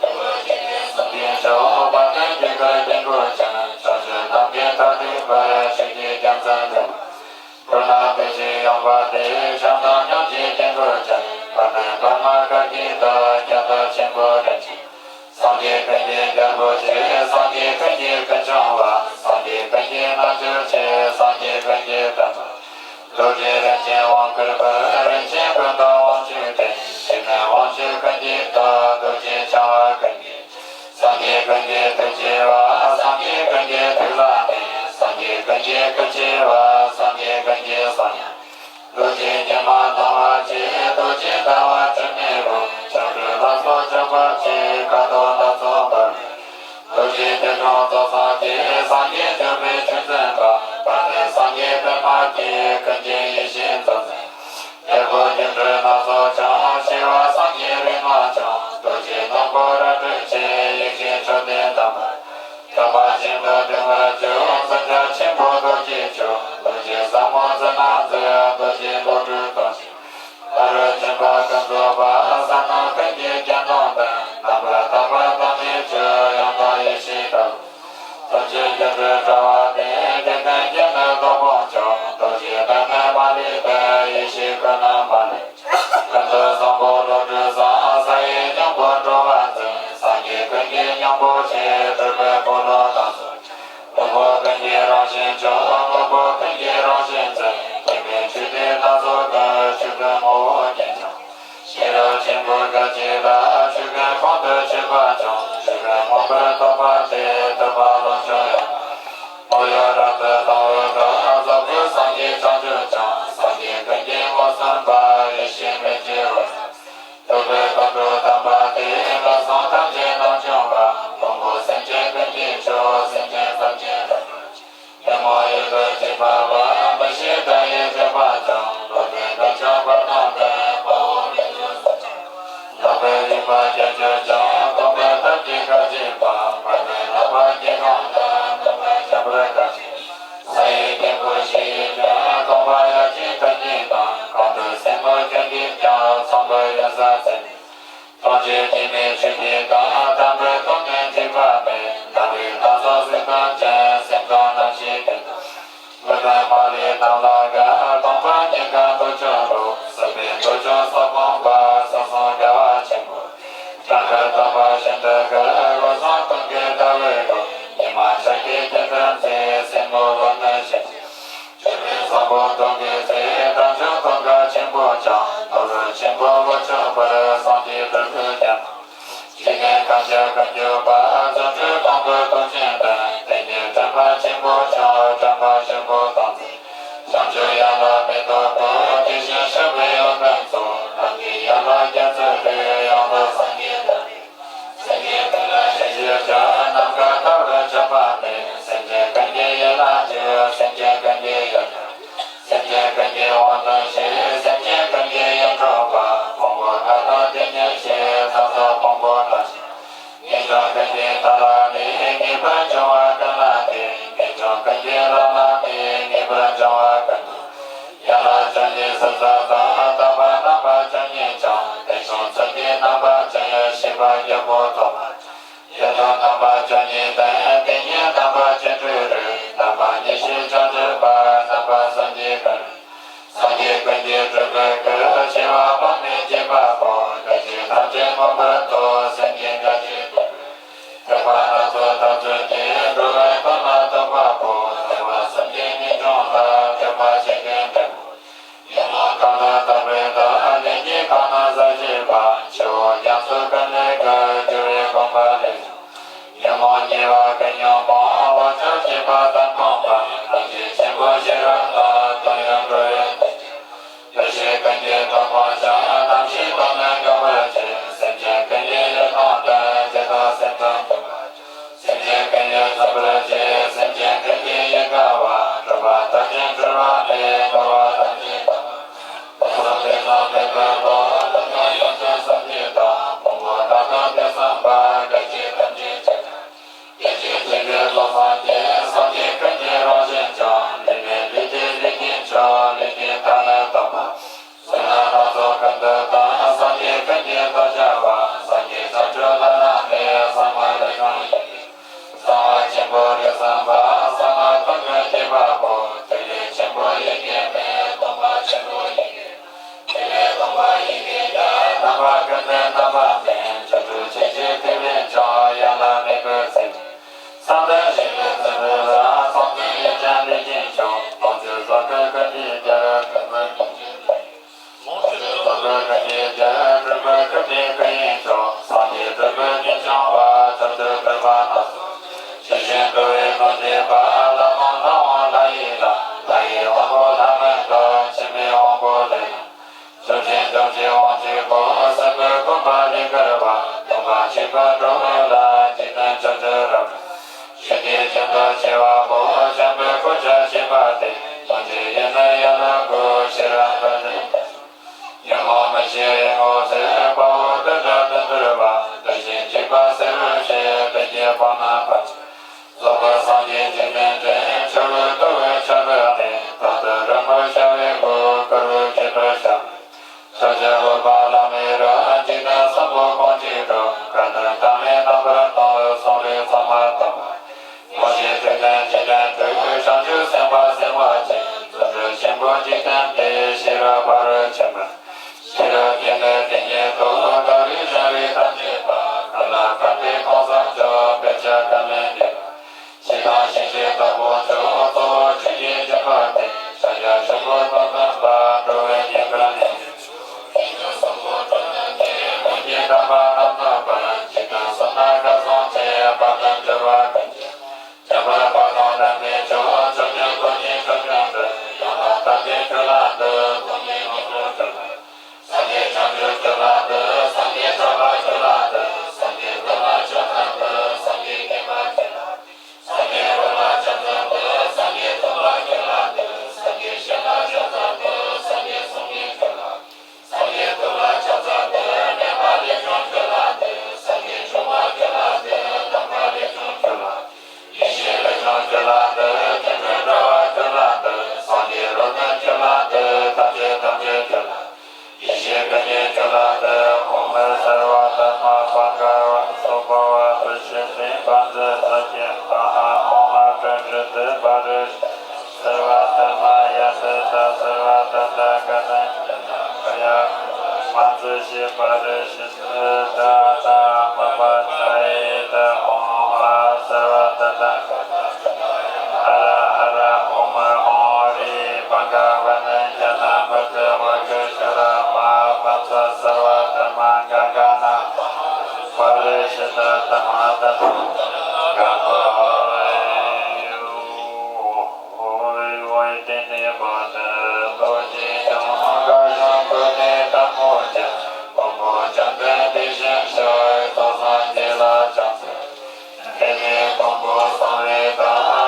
ཐུབ་པ་ཆེན་པོའི་གསུང་གི་མཆོག། དཔལ་ལྡན་རྒྱ་གར་དཀྱིལ་འཁོར་ཅན། ཕྱོགས་བཅུ་ནམ་མཁའི་མཐར་ཐུག་པར། ཆོས་ཀྱི་རྒྱལ་མཚན་ལྡན་པ། འཁོར་ལོ་བདེ་གཤེགས་ཡངས་པ་སྟེ། བྱམས་དང་སྙིང་རྗེའི་དཀྱིལ་འཁོར་ཅན། དཔལ་ལྡན་པདྨ་དཀར་གྱི་མདོག། རྒྱ་མཚོ་ཆེན་པོ་རིན་ཆེན། སངས་རྒྱས་ཀུན་གྱི་རྒྱལ་པོ་ཆེ། སངས་རྒྱས་ཀུན་གྱི་ཀུན་འབྱུང་བ། སངས་རྒྱས་ཀུན་གྱི་རྣལ་འབྱོར་ཆེ། སངས་རྒྱས་ཀུན་གྱི་དོན་དུ། རྡོ་རྗེ་རིན་ཆེན་དབང་བསྐུར་བར། རིན་ཆེན་ཀུན་ཏུ་དབང་ཕྱུག་སྟེ། སྤྱན་ནི་དབང་ཕྱུག་ཀུན་གྱི་ཏོག། རྡོ་རྗེ་འཆང་བ་ཀུན་གྱི། སངས་རྒྱས་ཀུན་གྱི་ཐུགས་རྗེ་བ། སངས་རྒྱས་ཀུན་གྱི་ཐུགས་ལ་གནས། སངས་རྒྱས་ཀུན་གྱི་སྐུ་ཆེ་བ། སངས་རྒྱས་ཀུན་གྱི་གསུང་དབྱངས། རྡོ་རྗེ་ཉི་མ་སྣང་བ་ཆེ། རྡོ་རྗེ་ཟླ་བ་དྲི་མེད་རོལ། ཕྱག་དྲུག་ལ་སོགས་འཇོམས་པ་ཆེ། ཁ་དོག་སྣ་ཚོགས་འབར་བའི། རྡོ་རྗེ་ཐེད་དྲུག་རྫོགས་སངས་རྒྱས། སངས་རྒྱས་འབྱུང་པོའི་ཆོས་འཛིན་པ། དཔལ་ལྡན་སངས་རྒྱས་པདྨ་སྐྱེས། ཀུན་མཁྱེན་ཡེ་ཤེས་མཚོ་མཚན། རྒྱལ་པོ་སྒྱུ་འཕྲུལ་སྣ་ཚོགས་འཆང་། ཞི་བ་སངས་རྒྱས་རིག་སྔགས་འཆང་། རྡོ་རྗེ་སྣམ་བུ་རལ་གྲི་ཆེ། ཡེ་ཤེས་མཆོག་ལྡན་དམ་པ། ཐུབ་པ་ཆེན་པོ་འདུལ་བར་བཅུག། གསང་རྒྱ་ཆེན་པོ་རྡོ་རྗེ་མཆོག། རྡོ་རྗེ་ཟབ་མོ་ཟིལ་གནོན་མཛད། རྡོ་རྗེ་བློ་གྲོས་དང་བཅས། ཕ་རོལ་ཕྱིན་པ་ཀུན་རྫོགས་པ། ཟབ་མོ་ཀུན་གྱི་རྒྱན་དང་ལྡན། རྣམ་པར་དག་པ་བདག་མེད་ཆོས། ཡང་དག་ཡེ་ཤེས་དང་། ཐམས་ཅད་སྒྱུ་འཕྲུལ་དྲ་བ་སྟེ། རྒྱལ་ཀུན་གྱི་ནི་བདག་པོ་མཆོག། རྡོ་རྗེ་གདན་ནི་མ་ལུས་པའི། ཡེ་ཤེས་ཀུན་ལ་མ་ལུས། ཀུན་ཏུ་བཟང་པོ་བློ་གྲོས་བཟང་། ས་ཡི་སྙིང་པོ་འགྲོ་བ་འཛིན། སངས་རྒྱས་ཀུན་གྱི་སྙིང་པོ་ཆེ། སྤྲུལ་པའི་འཁོར་ལོ་དང་ཚོགས། དབང་པོ་ཀུན་གྱི་རང་བཞིན་མཆོག། དངོས་པོ་ཀུན་གྱི་རང་བཞིན་འཛིན། སྐྱེ་མེད་ཆོས་དེའི་སྣ་ཚོགས་ཀུན། ཆོས་ཀུན་ངོ་བོ་ཉིད་ཀྱང་། ཤེས་རབ་ཆེན་པོའི་སྐད་ཅིག་ལ། ཆོས་ཀུན་ཁོང་དུ་ཆུད་པ་ཀྱང་། ཆོས་ཀུན་མངོན་པར་རྟོགས་པ་སྟེ། ཐུབ་པ་ལོངས་སྤྱོད་ཡོད། དངོས་ཡོད་རབ་ཏུ་དང་བའི་བདག། རྫོགས་པའི་སངས་རྒྱས་བྱང་ཆུབ་ཀྱང་། སངས་རྒྱས་ཀུན་གྱི་ངོ་སྲུང་པ། ཡེ་ཤེས་མེ་ལྕེ་འོད། ཐུབ་པའི་དོན་གྲུབ་དམ་པ་སྟེ། ལམ་སྲང་ཐམས་ཅད་རྣམ་སྦྱོང་བ། ཀུན་སྤོང་སེམས་ཅན་ཀུན་གྱི་མཆོག། སེམས་ཅན་ཐམས་ཅད་རྣམ་པར་ཉོན་མོངས་ཡུལ་དུ་སྐྱེ་བ་པ། མི་ཤེས་དགྲ་ཡིས་སྤྱོད་པ་ཀྱང་། སློབ་དཔོན་དཀོན་མཆོག་དཔལ་རྣམས་ཀུན། དཔའ་བོ་རིགས་དྲུག་སྲོག་ཆགས་པ། ལྷག་པའི་རིག་པ་རྒྱ་ཆེར་སྦྱངས། སྟོང་པའི་ཐབས་ཀྱིས་བཀའ་བརྒྱུད་པ། དཔལ་ལྡན་ལྷག་པ་དགེ་སློང་དག། ནམ་མཁའ་འཇམ་པར་དཀར་ཞིང་། ས་ཡི་སྟེང་བུ་བཞི་ཡིས་ཀྱང་། གང་བ་ཡར་གྱི་མཐའ་གཉིས་དང་། གང་དུ་སེན་མོ་ཁྱོན་གྱིས་ཀྱང་། ཚངས་པའི་ཡུལ་ས་ཚད་མེད། ཐམས་ཅད་སྐྱེ་མེད་ཆོས་ཀྱི་བདག། དམ་པའི་ཐོག་ནས་འཇིགས་པ་མེད། ནམ་རིག་ལྷ་ཚོགས་གཟི་མདངས་ཅན། སེམས་དང་རྣམ་ཤེས་ཀུན་ཏུ། མི་ལྡན་མ་ལུས་རྣམས་ལ་དགའ། སྟོང་པ་ཉིད་དགའ་འདོད་ཆུང་ལོག། སྲིད་པའི་འདོད་ཆུང་ས་སྤངས་པ། ས་སྲུང་དགའ་བ་ཆེན་པོ། སྤྲང་ཁར་བཏབ་པ་བཞིན་དུ་དགའ། བློ་བཟང་སྟོན་ཀའི་ཟླ་བའི་གུར། ཉི་མ་འཆར་ཀའི་རྒྱན་དུ་མཛེས། སེན་མོ་ལོ་ནི་ཞལ་གཅིག། སྤྱོད་པའི་བཟང་པོ་སྟོན་ཀའི་ཚེ། དལ་འབྱོར་སྟོན་ཀ་ཆེན་པོ་ཀྱང་། ནོར་བུ་ཆེན་པོ་ལོངས་སྤྱོད་པར། སངས་རྒྱས་སྤྲུལ་སྐུ་རྒྱན་དང་། འཇིག་རྟེན་ཁམས་ཀྱི་ཀུན་གྱུར་པ། རྫུ་འཕྲུལ་སྟོང་གི་སྟོབས་ཆེན་ལྡན། དེ་ཉིད་དྲན་པ་ཆེན་པོ་འཆང་། དྲན་པ་ཆེན་པོ་དང་མཛད། བྱང་ཆུབ་ཡན་ལག་མེ་ཏོག་བཀོད། དེ་བཞིན་གཤེགས་པའི་ཡོན་ཏན་རྫོགས། ལམ་གྱི་ཡན་ལག་བརྒྱད་ཅུ་རིག། ཡང་དག་སངས་རྒྱས་དང་། སེམས་ཅན་ཀུན་ལ་ཞི་བྱེད་ཕྱིར། ནམ་མཁའ་ལྟ་བུར་ཁྱབ་པ་མེད། སེམས་ཅན་ཀུན་གྱི་ཡིད་ལ་འཇུག། སེམས་ཅན་ཀུན་གྱི་ཡིད་ལ། སེམས་ཅན་ཀུན་གྱི་དབང་དུ་བྱེད། སེམས་ཅན་ཀུན་གྱི་ཡིད་འཕྲོག་པ། ཕུང་པོ་ལྔ་དང་དེ་ཉིད་ཕྱེད། ས་སོགས་ཕུང་པོ་ལ་ཞོན། ངེས་འབྱུང་ཀུན་གྱི་མཐའ་ལ་གནས། ངེས་པར་འབྱུང་བ་ཀུན་ལ་བརྟེན། ངེས་འབྱུང་ཀུན་གྱི་ལམ་ལ་གནས། ངེས་པར་འབྱུང་བ་ཀུན་ཏུ། ཡན་ལག་བཅུ་གཉིས་ཟུར་ཙམ་དང་། དག་པ་རྣམ་པ་བཅུ་གཉིས་ཀྱང་། དེ་བཞིན་ཚུལ་གྱིས་རྣམ་པ་བཅུ། ཤེས་པ་རྒྱལ་པོ་ཐོགས་མ་བཅུ། ཡོན་ཏན་རྣམ་པ་བཅུ་གཉིས་ལྡན། དེ་ཉིད་རྣམ་པ་བཅུ་དྲུག་རིག། རྣམ་པ་ཉི་ཤུས་བརྒྱད་ཅུ་པ། རྣམ་པ་སངས་རྒྱས་ཀུན། སངས་རྒྱས་ཀུན་གྱི་སྤྲུལ་པའི་སྐུ། བྱེ་བ་དཔག་མེད་འགྱེད་པ་པོ། སྐད་ཅིག་ཐམས་ཅད་མངོན་པར་རྟོགས། སེམས་ཀྱི་འགའ་ཞིག་ཏུ། ཐེག་པ་སྣ་ཚོགས་ཐག་ཆོད་དེ། འགྲོ་བའི་དོན་ལ་གཏོགས་པ་པོ། ཐེག་པ་གསུམ་གྱི་ངེས་འབྱུང་ལ། ཐེག་པ་ཆེ་ཆུང་འབྲིང་པོ། ཉོན་མོངས་གང་དག་དག་པའི་བདག། ལས་ཉོན་གང་རྣམས་ཟད་བྱེད་པ། ཆུ་བོ་རྒྱ་མཚོ་ཀུན་ལས་བརྒལ། སྦྱོར་བའི་གོམས་པ་ལས་བྱུང་། ཉོན་མོངས་ཉེས་པ་ཀུན་ཉོན་མོངས། ལོངས་སྤྱོད་བྱེད་པ་དང་མཐུན་པ། ཐུགས་རྗེ་ཆེན་པོ་ཤེས་རབ་ལ། དོན་ཡོད་འགྲོ་བའི་དོན་ཀྱང་། འདུ་ཤེས་ཀུན་གྱི་དོན་སྤངས་ཀྱང་། རྣམ་ཤེས་དོན་ནི་འགག་པར་བྱེད། སེམས་ཅན་ཀུན་གྱི་ཡིད་དང་ལྡན། ཇི་ལྟར་སེམས་དང་མཐུན་པ། སེམས་ཅན་ཀུན་གྱི་བཟོད་པར་བྱེད། སེམས་ཅན་ཀུན་གྱི་ཡིད་དགའ་བ། གྲུབ་པ་ཐམས་ཅད་གྲོལ་བ་ལས། འགྲོ་བ་ཐམས་ཅད་དག་པར། དེ་ཚོགས་དེ་ཚོགས་དེ་ཚོགས་ ས་མཐའ་བཞི་པའི་ཚེ་འཕོས་ལ། སངས་རྒྱས་ཡུལ་ཅན་ལས་ཀྱིས་ཕྱུང་། ལོངས་སྤྱོད་རྫོགས་སྐུ་ཀུན་གྱི་རྒྱལ། ཀུན་ཏུ་རྫོགས་སྐུ་ཀུན་གྱི་རྒྱལ། སྤྲུལ་པ་ཀུན་ནས་སྐུ་ཡི་ཕྱོགས། སངས་རྒྱས་སྤྲུལ་པའི་རྒྱན་བྱུང་བ། བྱང་ཆུབ་སྤྲུལ་པ་རྣམས་སུ། ཇི་བཞིན་འགྲོ་བའི་དོན་བྱེད་པ། ལྷ་དབང་ལྷ་དབང་ལྷ་ཡི་ལྷ། ལྷ་ཡི་དབང་པོ་ལྷ་མི་འདའ། འཆི་མེད་དབང་པོ་ལས་ལ། བྱང་ཆུབ་ཕྱོགས་ཀྱི་དབང་ཕྱུག་པོ། སྲིན་པོའི་གོམ་པ་ལས་བསྒལ་བ། སྟོང་པ་ཆོས་པ་འགྲོ་བ་ལ། འཇིག་རྟེན་བྱང་ཆུབ་རབ། ཞི་བདེའི་ཁྱིམ་དུ་སྐྱེ་བ་པོ། འཇམ་དཔལ་གོ་ཆ་ཆེ་བ་སྟེ། ཐུགས་རྗེ་ཡིས་ནི་ཡར་ལ་བསྐོར། ཤེས་རབ་ཏུ་ནི། ཉོན་མོངས་མི་ཤེས་ཡིད་ངོ་ཚ། དཔའ་བོ་དུད་འགྲོ་དུད་འགྲོར་བབ། དུག་ཅན་འཇིགས་པ་སེལ་བར་ཤོག་དུག་གི་དཔུང་རྣམས་ཕམ་བྱེད། རྫོགས་པའི་སངས་རྒྱས་འཇིག་རྟེན་དྲན། ཆོས་ལུགས་རྟོགས་པའི་ཆར་འབེབས་ནས། རྟག་ཏུ་རོལ་མོ་ཤར་བའི་སྒོ། དཀར་པོའི་ཁྱད་པར་ཤར། ཕྱོགས་བཅུར་འོད་དཔག་ལམ་མེར་རོལ། འཇིག་རྟེན་གསུམ་པོ་གང་ཇི་སྒྲུབ། གང་དང་གང་མེད་རྣམ་པར་སྟོང་། གསུང་རབ་གཙང་མ་དྭངས་མ། མ་སྐྱེས་དུས་གཏན་འཇིག་རྟེན་དྲུག་བྱང་ཆུབ་སེམས་དཔའ་སེམས་དཔའ་ཆེ། རྫུ་འཕྲུལ་ཆེན་པོ་འཇིག་རྟེན་འདས། ཤེས་རབ་ཕ་རོལ་ཕྱིན་པ། ཤེས་རབ་ཀྱི་གནས་དེ་ཉིད་དུ། བདག་རིག་གཞན་རིག་ཐམས་ཅད་པ། གང་ལ་གང་འདུལ་གང་བསམ་ཆོས། དཔེ་བྱད་གང་ལེན་འདུལ། ཞིང་དང་ཞིང་གཞི་དྭགས་པོ་མཆོག། གཙོ་བོ་ཆོས་ཀྱི་སྦྱིན་པ་སྟེ། ཕྱག་རྒྱ་ཆེན་པོ་དོན་སྟོན་པ། འགྲོ་བའི་ཉེས་དཀར་ནི། ཡིད་འགྱུར་གསུམ་པོ་དོན་དམ་གྱི། ཀུན་གྱི་བདག་པོ་རྣམ་རྟོག་པ། འཇིག་རྟེན་གསུམ་ན་སྐལ་བཟང་ཆེ། དཔལ་དུ་འབྱོར་བ་ཀུན་གྱི། ཁྱད་པར་དཔལ་དང་ལྡན་པའི་མཆོག། མཆོག་ཀུན་ཀུན་གྱི་མཆོག་ཀུན་ཏུ། ཡང་དག་ལྟ་བའི་ཁྱོད་ལ་འདུད། ཐོབ་ནས་ལོངས་སུ་སྤྱོད་པ། སངས་རྒྱས་བྱང་ཆུབ་ཁྱོད་ལ་འདུད། སངས་རྒྱས་གྲགས་པ་ཁྱོད་ལ་འདུད། སངས་རྒྱས་མགོན་ལ་ཕྱག་འཚལ་འདུད། སངས་རྒྱས་མཁྱེན་པ་ཁྱོད་ལ། སངས་རྒྱས་འོད་ལ་ཕྱག་འཚལ་འདུད། སངས་རྒྱས་ཐུབ་པ་ཁྱོད་ལ་འདུད། སངས་རྒྱས་ཞལ་ལ་ཕྱག་འཚལ་འདུད། སངས་རྒྱས་གསུང་གི་ཁྱོད་ལ། སངས་རྒྱས་ཐུགས་ལ་ཕྱག་འཚལ་འདུད། མཉམ་པ་ལས་བྱུང་ཁྱོད་ལ་འདུད། སངས་རྒྱས་འབྱུང་བ་ཁྱོད་ལ་འདུད། དམ་པ་ལས་བྱུང་ཁྱོད་ལ། ཡེ་ཤེས་ལས་བྱུང་ཁྱོད་ལ་འདུད། སྐྱེ་འགྲོའི་དྲ་བ་ཁྱོད་ལ་འདུད། སངས་རྒྱས་རོལ་སྟོན་ཁྱོད་ལ་འདུད། ཐམས་ཅད་ཐམས་ཅད་ཁྱོད་ལ། ཡེ་ཤེས་ཀུན་གྱི་ཁྱོད་ལ་འདུད། ཨོཾ་སརྦ་དྷརྨ་བྷ་ག་ཝ་སྭ་བྷཱ་ཝ་བུདྡྷ་ཤཱསྟྲི་བཛྲ་ས་ཀྱ་ཏ་ཧཱ། ཨོཾ་ཨ་ཏྲ་ཏྲི་ཏི་པ་རི། སརྦ་དྷརྨ་ཡ་ཏི་ཏ། སརྦ་ཏ་ཏ་ཀ་ཏ་ཉི་ཏ་ག་ཡ། མ་ཙི་ཤི་པ་རི་ཤི་ཏི་ཏ་ཏ་མ་པ་ཙ་ཡི་ཏ། ཨོཾ་ཨ་སརྦ་ཏ་ཏ་ཀ་ཏ་ཨ་ར་ཨ་ར། ཨོཾ་ཧོ་རི་བྷ་ག་ཝ་ནི་ཛྙཱ་ན་བོ་དྷི་ཝ་ཀྲ་ཤྭ་ར་མ་ཧཱ་བཛྲ་སརྦ་དྷརྨ་ག་ག་ན་པ་རི་ཤི་ཏ་དྷརྨ་ཏ་ཐཱ་ག་ཏ་ཧོ། ཨོ་ཡེ་ཏེ་ནེ་བོ་དྷི་རྡོ་རྗེ་འཆང་། ཨ་ཀ་ཤ་ཀུ་ཏེ་དྷརྨོ་ཛྙཱ་ན་དཔལ་མོ་བྱང་ཆུབ་བདེ་གཤེགས་ཤར། ཚོགས་བསགས་སྒྱུ་ལུས་ཕྱག་འཚལ། ཏེ་ནེ་དཔལ་མོ་སམ་བྷེ་ཏ།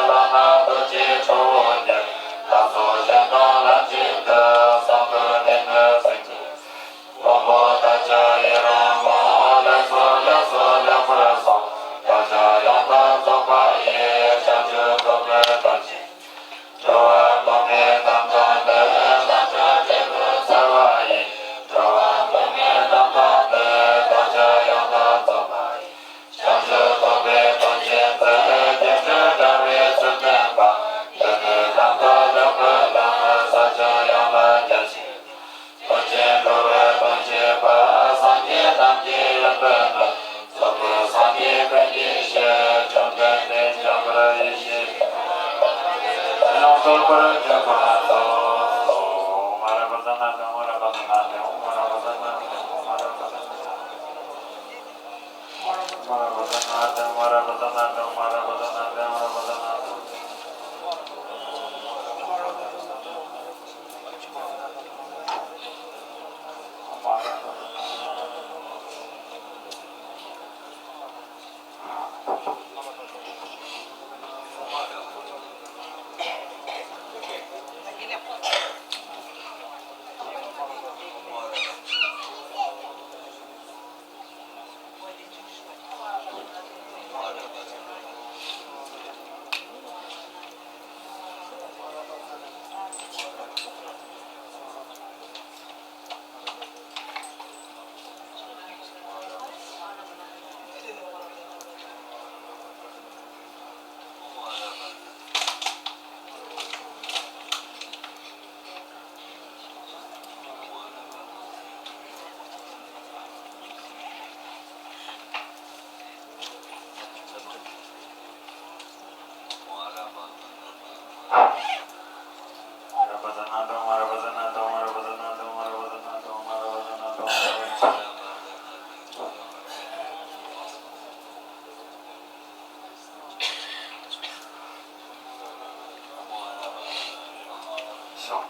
བླ་ན་རྡོ་རྗེ་ཁྲོ་བོ་རྒྱལ། ལྷ་ཚོགས་གཞན་དང་ལྷན་ཅིག་ཏུ། གསང་འདུས་ལྡན་ནི་སེང་གེ། དཔལ་མོ་ཏཱ་ཙ་ཡེ་རང་ངོ་། ལེགས་སོ་ལེགས་སོ་ལེགས་པར་གསུངས། བདག་ཅག་ཡང་དག་རྫོགས་པ་ཡི། བྱང་ཆུབ་རྫོགས་པའི་དོན་ཆེན། འགྲོ་བ་གོང་མའི་རྣམ་ཐར་འདི། བདག་ཅག་འབྲས་བུ་ཚར་བ་ཡི། འགྲོ་བ་གོང་མའི་རྣམ་ཐར་འདི། བདག་ཅག་ཡང་དག་རྫོགས་པ་ཡི། བྱང་ཆུབ་རྫོགས་པའི་དོན་ཆེན་མཛད། རྗེ་བཙུན་དྲ་བའི་ཚུལ་སྟོན་པ། མདུན་ནས་རྣམ་ཐར་ལེགས་པར་བླངས། ས་སྐྱོང་ཡང་དག་རྒྱ་ཆེན། དོན་ཆེན་འགྲོ་བའི་དོན་བྱེད་པ། སངས་རྒྱས་རྣམས་ཀྱི་ཡོན་ཏན་དང་། རྫོགས་པའི་སངས་རྒྱས་ཀུན་གྱི་ཞལ། བཅོམ་ལྡན་འདས་འཇམ་དཔལ་ཡེ་ཤེས་ཀྱི་ཡང་དག་པར་གྱུར་པ་དང་།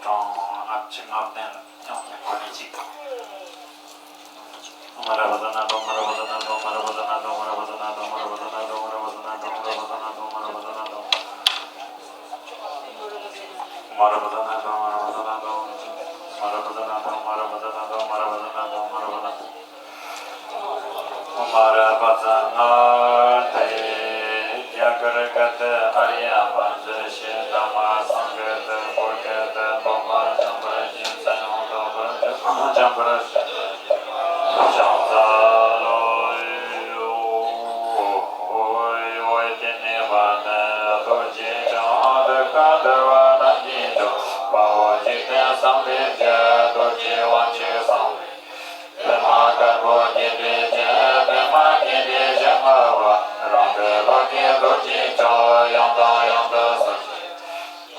གྲངས་ལྔ་བཅུ་ང་བདུན་ལ་ཡང་ཡང་གོ་ནས་གཅིག་མར་པ་ཙ་ན་དེ་རྒྱ་གར་སྐད་དུ་ཨཱརྱ་པ་ཛ་ཞེས་དང་མ་སང་སྐད་དུ་བོད་སྐད་དུ་འདོན་པ་འཇམ་དཔལ་རྒྱལ་མཚན་ཡང་དག་པར་འཇམ་དཔལ་ཞབས་རྩ་ལོ། འོད་ཀྱི་གནས་པ་ནི་རྡོ་རྗེ་འཆང་། གདུལ་དཀའ་འདུལ་བ་རྣམས་ཀྱི་མཆོག། དཔའ་བོ་འཇིག་རྟེན་བསམ་པའི་རྒྱལ། རྡོ་རྗེ་དབང་ཕྱུག་གསང་བའི། པདྨ་དཀར་པོ་རྒྱས་འདྲའི་སྤྱན། པདྨ་རྒྱས་འདྲའི་ཞལ་མངའ་བ། རང་གི་བློ་སྐྱེས་རྡོ་རྗེ་འཆང་། ཡང་དང་ཡང་དུ་གསོལ་ཞིང་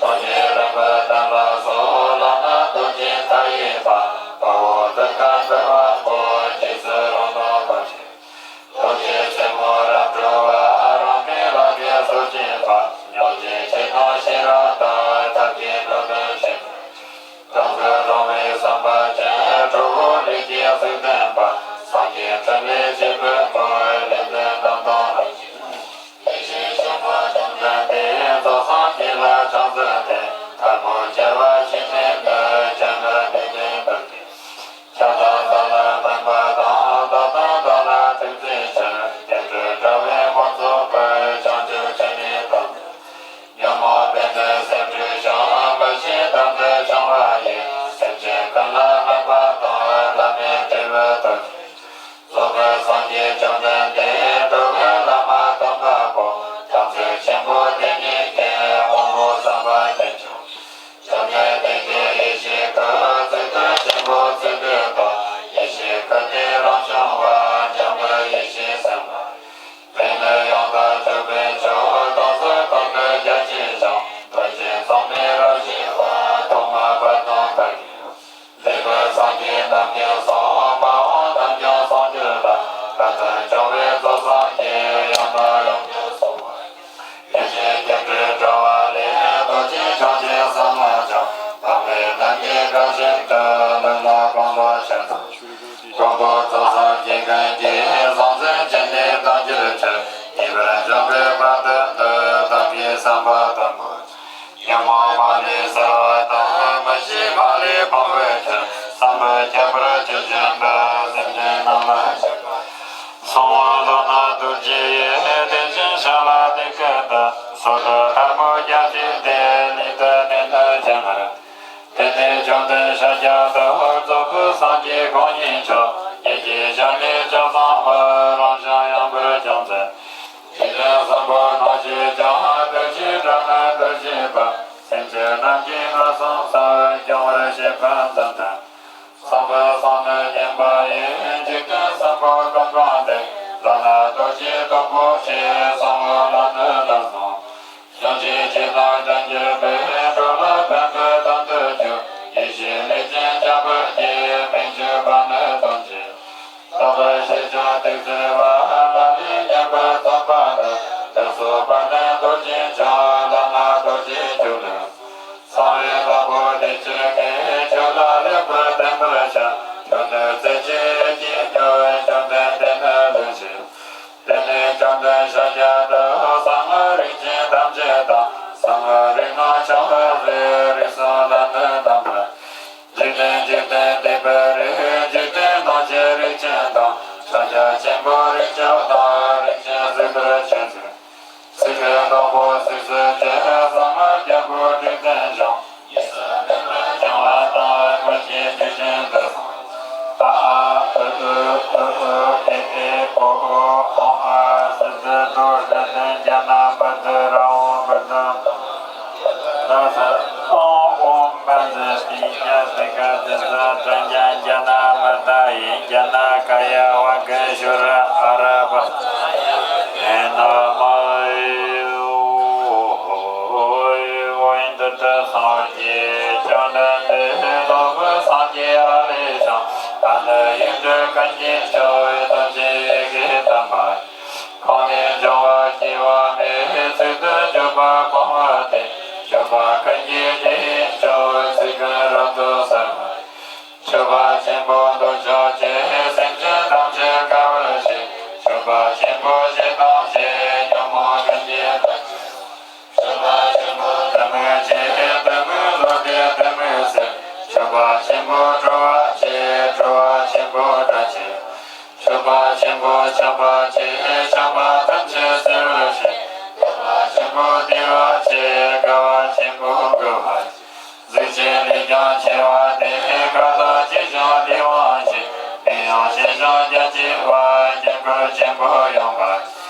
ཕྱག། རྡོ་རྗེ་རིམ་པར་ལྡན་ལ་སོགས། ལག་ན་རྡོ་རྗེ་མཐའ་ཡས་པ། དཔའ་བོ་གདུལ་དཀའ་འདུལ་བ་པོ། རྗེས་སུ་རང་དང་ཐབས་ཤེས། རྡོ་རྗེ་རྩེ་མོ་རབ་སྤྲོ་བ། རང་གི་ལག་གིས་གསོ་བྱེད་པ། ཉོན་ཅིག་ཆོས་དང་ཤེས་རབ་དང་། ཐབས་ཀྱིས་འགྲོ་དོན་ཆེན་པོ། དམ་ཚིག་རུང་བའི་བསམ་པ་ཅན། གྲོགས་པོ་ལུས་ཀྱི་གཟུགས་ལྡན་པ། སངས་རྒྱས་འཕྲིན་ལས་བྱེད་པོའི་ངོ་བོ། ལེགས་ལྡན་དམ་དང་ལྷན་ཅིག་ཡེ་ཤེས་ཆེན་པོ་བཅོམ་ལྡན་འདས། རྫོགས་སངས་རྒྱས་ལ་ཕྱག་འཚལ་ཏེ། ཐལ་མོ་སྦྱར་བ་བཞི་ནས་འདི། སྤྱན་རས་གཟིགས་དབང་པོ་ལ། ཕྱག་འཚལ་བདག་ལ་སྨན་པ་དང་། བདག་དང་བདག་ལ་ཐུགས་བརྩེ་ཕྱིར། བསྟན་འགྲོའི་དགྲ་བོའི་དབང་མཚོན་པར། བྱང་ཆུབ་སྤྱན་ནི་བདག་འདུལ། ཉོན་མོངས་པའི་དུག་སེལ་ཁྲུས་བྱང་། མི་ཤེས་གཏམ་དུ་བྱུང་བ་ཡི། སེམས་ཅན་ཀུན་ལ་སྨན་པ་དང་། བླ་མེད་འབྲས་བུ་ཐོབ་ཕྱིར། རྫོགས་པའི་སངས་རྒྱས་བཅོམ་ལྡན་འདས། འགྲོ་བའི་བླ་མ་དམ་པ་པོ། དམ་ཚིག་ཆེན་པོ་དེ་ཉིད་ཀྱིས། དབང་པོ་བསམ་པ་རྒྱུན་ཆད། བཅོམ་ལྡན་འདས་ཀྱི་ཡེ་ཤེས་སྐུ། གཙུག་ཏོར་ཆེན་པོ་གཙུག་ཏོར་དང་། ཡེ་ཤེས་སྐུ་སྟེ་རང་བྱུང་བ། འཇམ་དཔལ་ཡེ་ཤེས་སེམས་དཔའ། པད་ནི་ཡང་དག་རྫོགས་པའི་མཆོག། སྟོང་གཟུགས་སྟོང་རྡུལ་རྒྱ་ཆེ་ཞིང་། རྡོ་རྗེ་འཛུམ་མའི་རབ་བཞད་པ། ཐོག་མ་བར་དུ་མཐའ་ཡས། ལེགས་པར་སངས་རྒྱས་རྣམས་ཀྱིས་གསུངས། མ་འོངས་རྣམས་ཀྱང་གསུང་གྱུར་ལ། སྐལ་ལྡན་འབྱུང་བའི་རྫོགས་སངས་རྒྱས། ཡང་དག་ཡོངས་སུ་གསུངས་པ། ཡེ་ཤེས་སྐྱེ་འགྲོའི་དྲ་བ་ལས། རྡོ་རྗེ་འཆང་ཆེན་གསང་སྔགས་འཆང་། དམ་པའི་ལྷ་ཡི་བཀའ་བཞིན་དུ། ལུས་ལ་གང་ལོ་ཆེར་བསྩལ། དཀོན་པོ་རྫོགས་སངས་རྒྱས་ཀུན་གྱི། གསང་མཚན་སྤྱན་ནི་གདངས་གྱུར་ཅིག་ཉེ་བར་འབྱོན་པའི་བར་དུ་ནི། བདག་གིས་བསམ་པ་དང་པོ། ཉོན་མོངས་མ་ལུས་སེལ་བ་དང་། མི་ཤེས་མ་ལུས་སྤང་བའི་ཕྱིར། བསམ་པ་ཁྱད་པར་ཅན་བཞིན་དུ། སེམས་ཅན་རྣམས་ལ་བཤད་པ། གསང་བ་ལག་ན་རྡོ་རྗེ་ཡི། བརྟན་ཅིང་བཞག་ལ་བརྟན་སྐུད་དང་། སོར་མོས་ཐལ་མོ་སྦྱར་བྱས་ཏེ། ལུས་དང་ལྡན་ནོ་སྤྱན་རས། དེ་ནས་བཅོམ་ལྡན་ཤཱཀྱ་ཐུབ། རྫོགས་སྐུ་སངས་རྒྱས་གང་ཉིད་མཆོག །ཡེ་ཤེས་ཞལ་ནི་ལྗགས་བཟང་པོ། རང་བྱུང་ཡངས་པར་བརྐྱངས་མཛད། འཇིག་རྟེན་གསུམ་པོ་སྣང་བྱེད་ཀྱང་། རྡོ་རྗེ་བྲག་ན་རྡོ་རྗེ་པ། སེམས་ཅན་རྣམས་ཀྱི་ངན་སོང་གསང་བར། སྐྱོང་བར་བྱེད་པ་མཛད་དང་། གསང་བའི་གསང་ནི་བརྙེས་པ་ཡི། འཇིག་རྟེན་གསུམ་པོ་ཀུན་སྤངས་ཏེ། ལག་ན་རྡོ་རྗེའི་སྟོབས་པོ་ཆེ། གསང་བ་ལག་ནི་ལམ་བཟང་། བྱང་ཆུབ་ཀྱི་ལམ་དོན་གྱུར་པའི། འགྲོ་ལ་ཕན་པའི་དོན་དུ་གྱུར། ཡེ་ཤེས་ལས་ཅན་འཇམ་དཔལ་གྱི། མིང་བརྗོད་པ་ནི་དོན་ཆེ། རྟག་པར་ཤེས་བྱ་ཏོག་ཙེ་བ། ལ་ལས་ཉམས་པར་བརྩམས་པ་ནི། དེ་སོགས་པ་ནི་རྡོ་རྗེ་འཆང་། ལག་ན་རྡོ་རྗེ་ཁྱེར་ནས། གསང་བའི་བདག་པོ་དེ་ཁྱེད་ཀྱིས། ཁྱོད་ལ་ལེགས་པར་བསྟན་པར་བྱ། ཁྱོད་ནི་རྩེ་གཅིག་གཡས་འགྱུར་ནས། བཅོམ་ལྡན་འདས་ནི་ལེགས་ཞེས། དེ་ནས་བཅོམ་ལྡན་ཤཱཀྱ་ཐུབ། གསང་སྔགས་རིགས་ཀྱི་ཐམས་ཅད་དང་། གསང་སྔགས་རིགས་རྣམས་ཕྱག་འཚལ་ལོ། རིགས་གསུམ་ལ་ནི་དམ་པ། འཇིག་རྟེན་འཇིག་རྟེན་འདས་པའི་རིགས། འཇིག་རྟེན་ཐམས་ཅད་རིགས་ཅན་དང་། ཕྱག་རྒྱ་ཆེན་པོ་རིགས་དྲུག་དང་། རིགས་ཀྱི་གཟུགས་འདིར་ཆོས་མཛད། གཟུགས་ཀྱི་བདག་པོ་གཟུགས་སུ་བྱས། གསང་སྔགས་རྒྱལ་པོ་དྲུག་ལྡན་འབྱུང་། ཡིད་སུ་ནུས་པར་བྱུང་བ་དང་། ཀུན་གྱི་རྒྱུད་ཅན་དུ་གསུངས། ཨ་ཨ་ཨུ་ཨུ་ཨུ་ཨུ་ཨེ་ཨེ་ཨོ་ཨོ་ཨོ་ཨ་སི་སི་ཏོ་རི་ཏི་ཛ་ན་པ་ཏི་ར་ཨོ་པ་ཏི། ན་ས་ཨོ་ཨོ་པ་ཛ་པི་ཉ་སི་ཀ་ཏི་ས་ཏྲ་ཉ་ཛ་ན་མ་ཏ་ཡེ་ཛ་ན་ཀ་ཡ་བ་ག་ཤུ་ར་ཨ་ར་པ། ཨེ་ན་མ་ཨེ་ཨོ་ཨོ་ཨོ་ཨིན་དུ་ཏ་སངས་རྒྱས་བཅོམ་ལྡན་འདས། རྫོགས་པའི་སངས་རྒྱས་ཨ་ལས་བྱུང་། ད་ནི་ཡིད་འདྲེན་ཀུན་གྱི་མཆོག །ཐམས་ཅད་ཡི་གེ་དམ་པ། ཁོང་ནས་འབྱུང་བ་སྐྱེ་བ་མེད། ཚིག་ཏུ་བརྗོད་པ་སྤོང་བ་སྟེ། བརྗོད་པ་ཀུན་གྱི་རྗེས་ཡི་མཆོག །ཚིག་ཀུན་ ཡང་ཆེ་བ་དེ་ཀ་དག་ཅི་བྱུང་དེ་དབང་བཞིན། དེ་ཡང་ཞེས་བྱུང་རྒྱ་ཆེ་བ་དཀྱིལ་འཁོར་ཆེན་པོ་ཡངས་པ།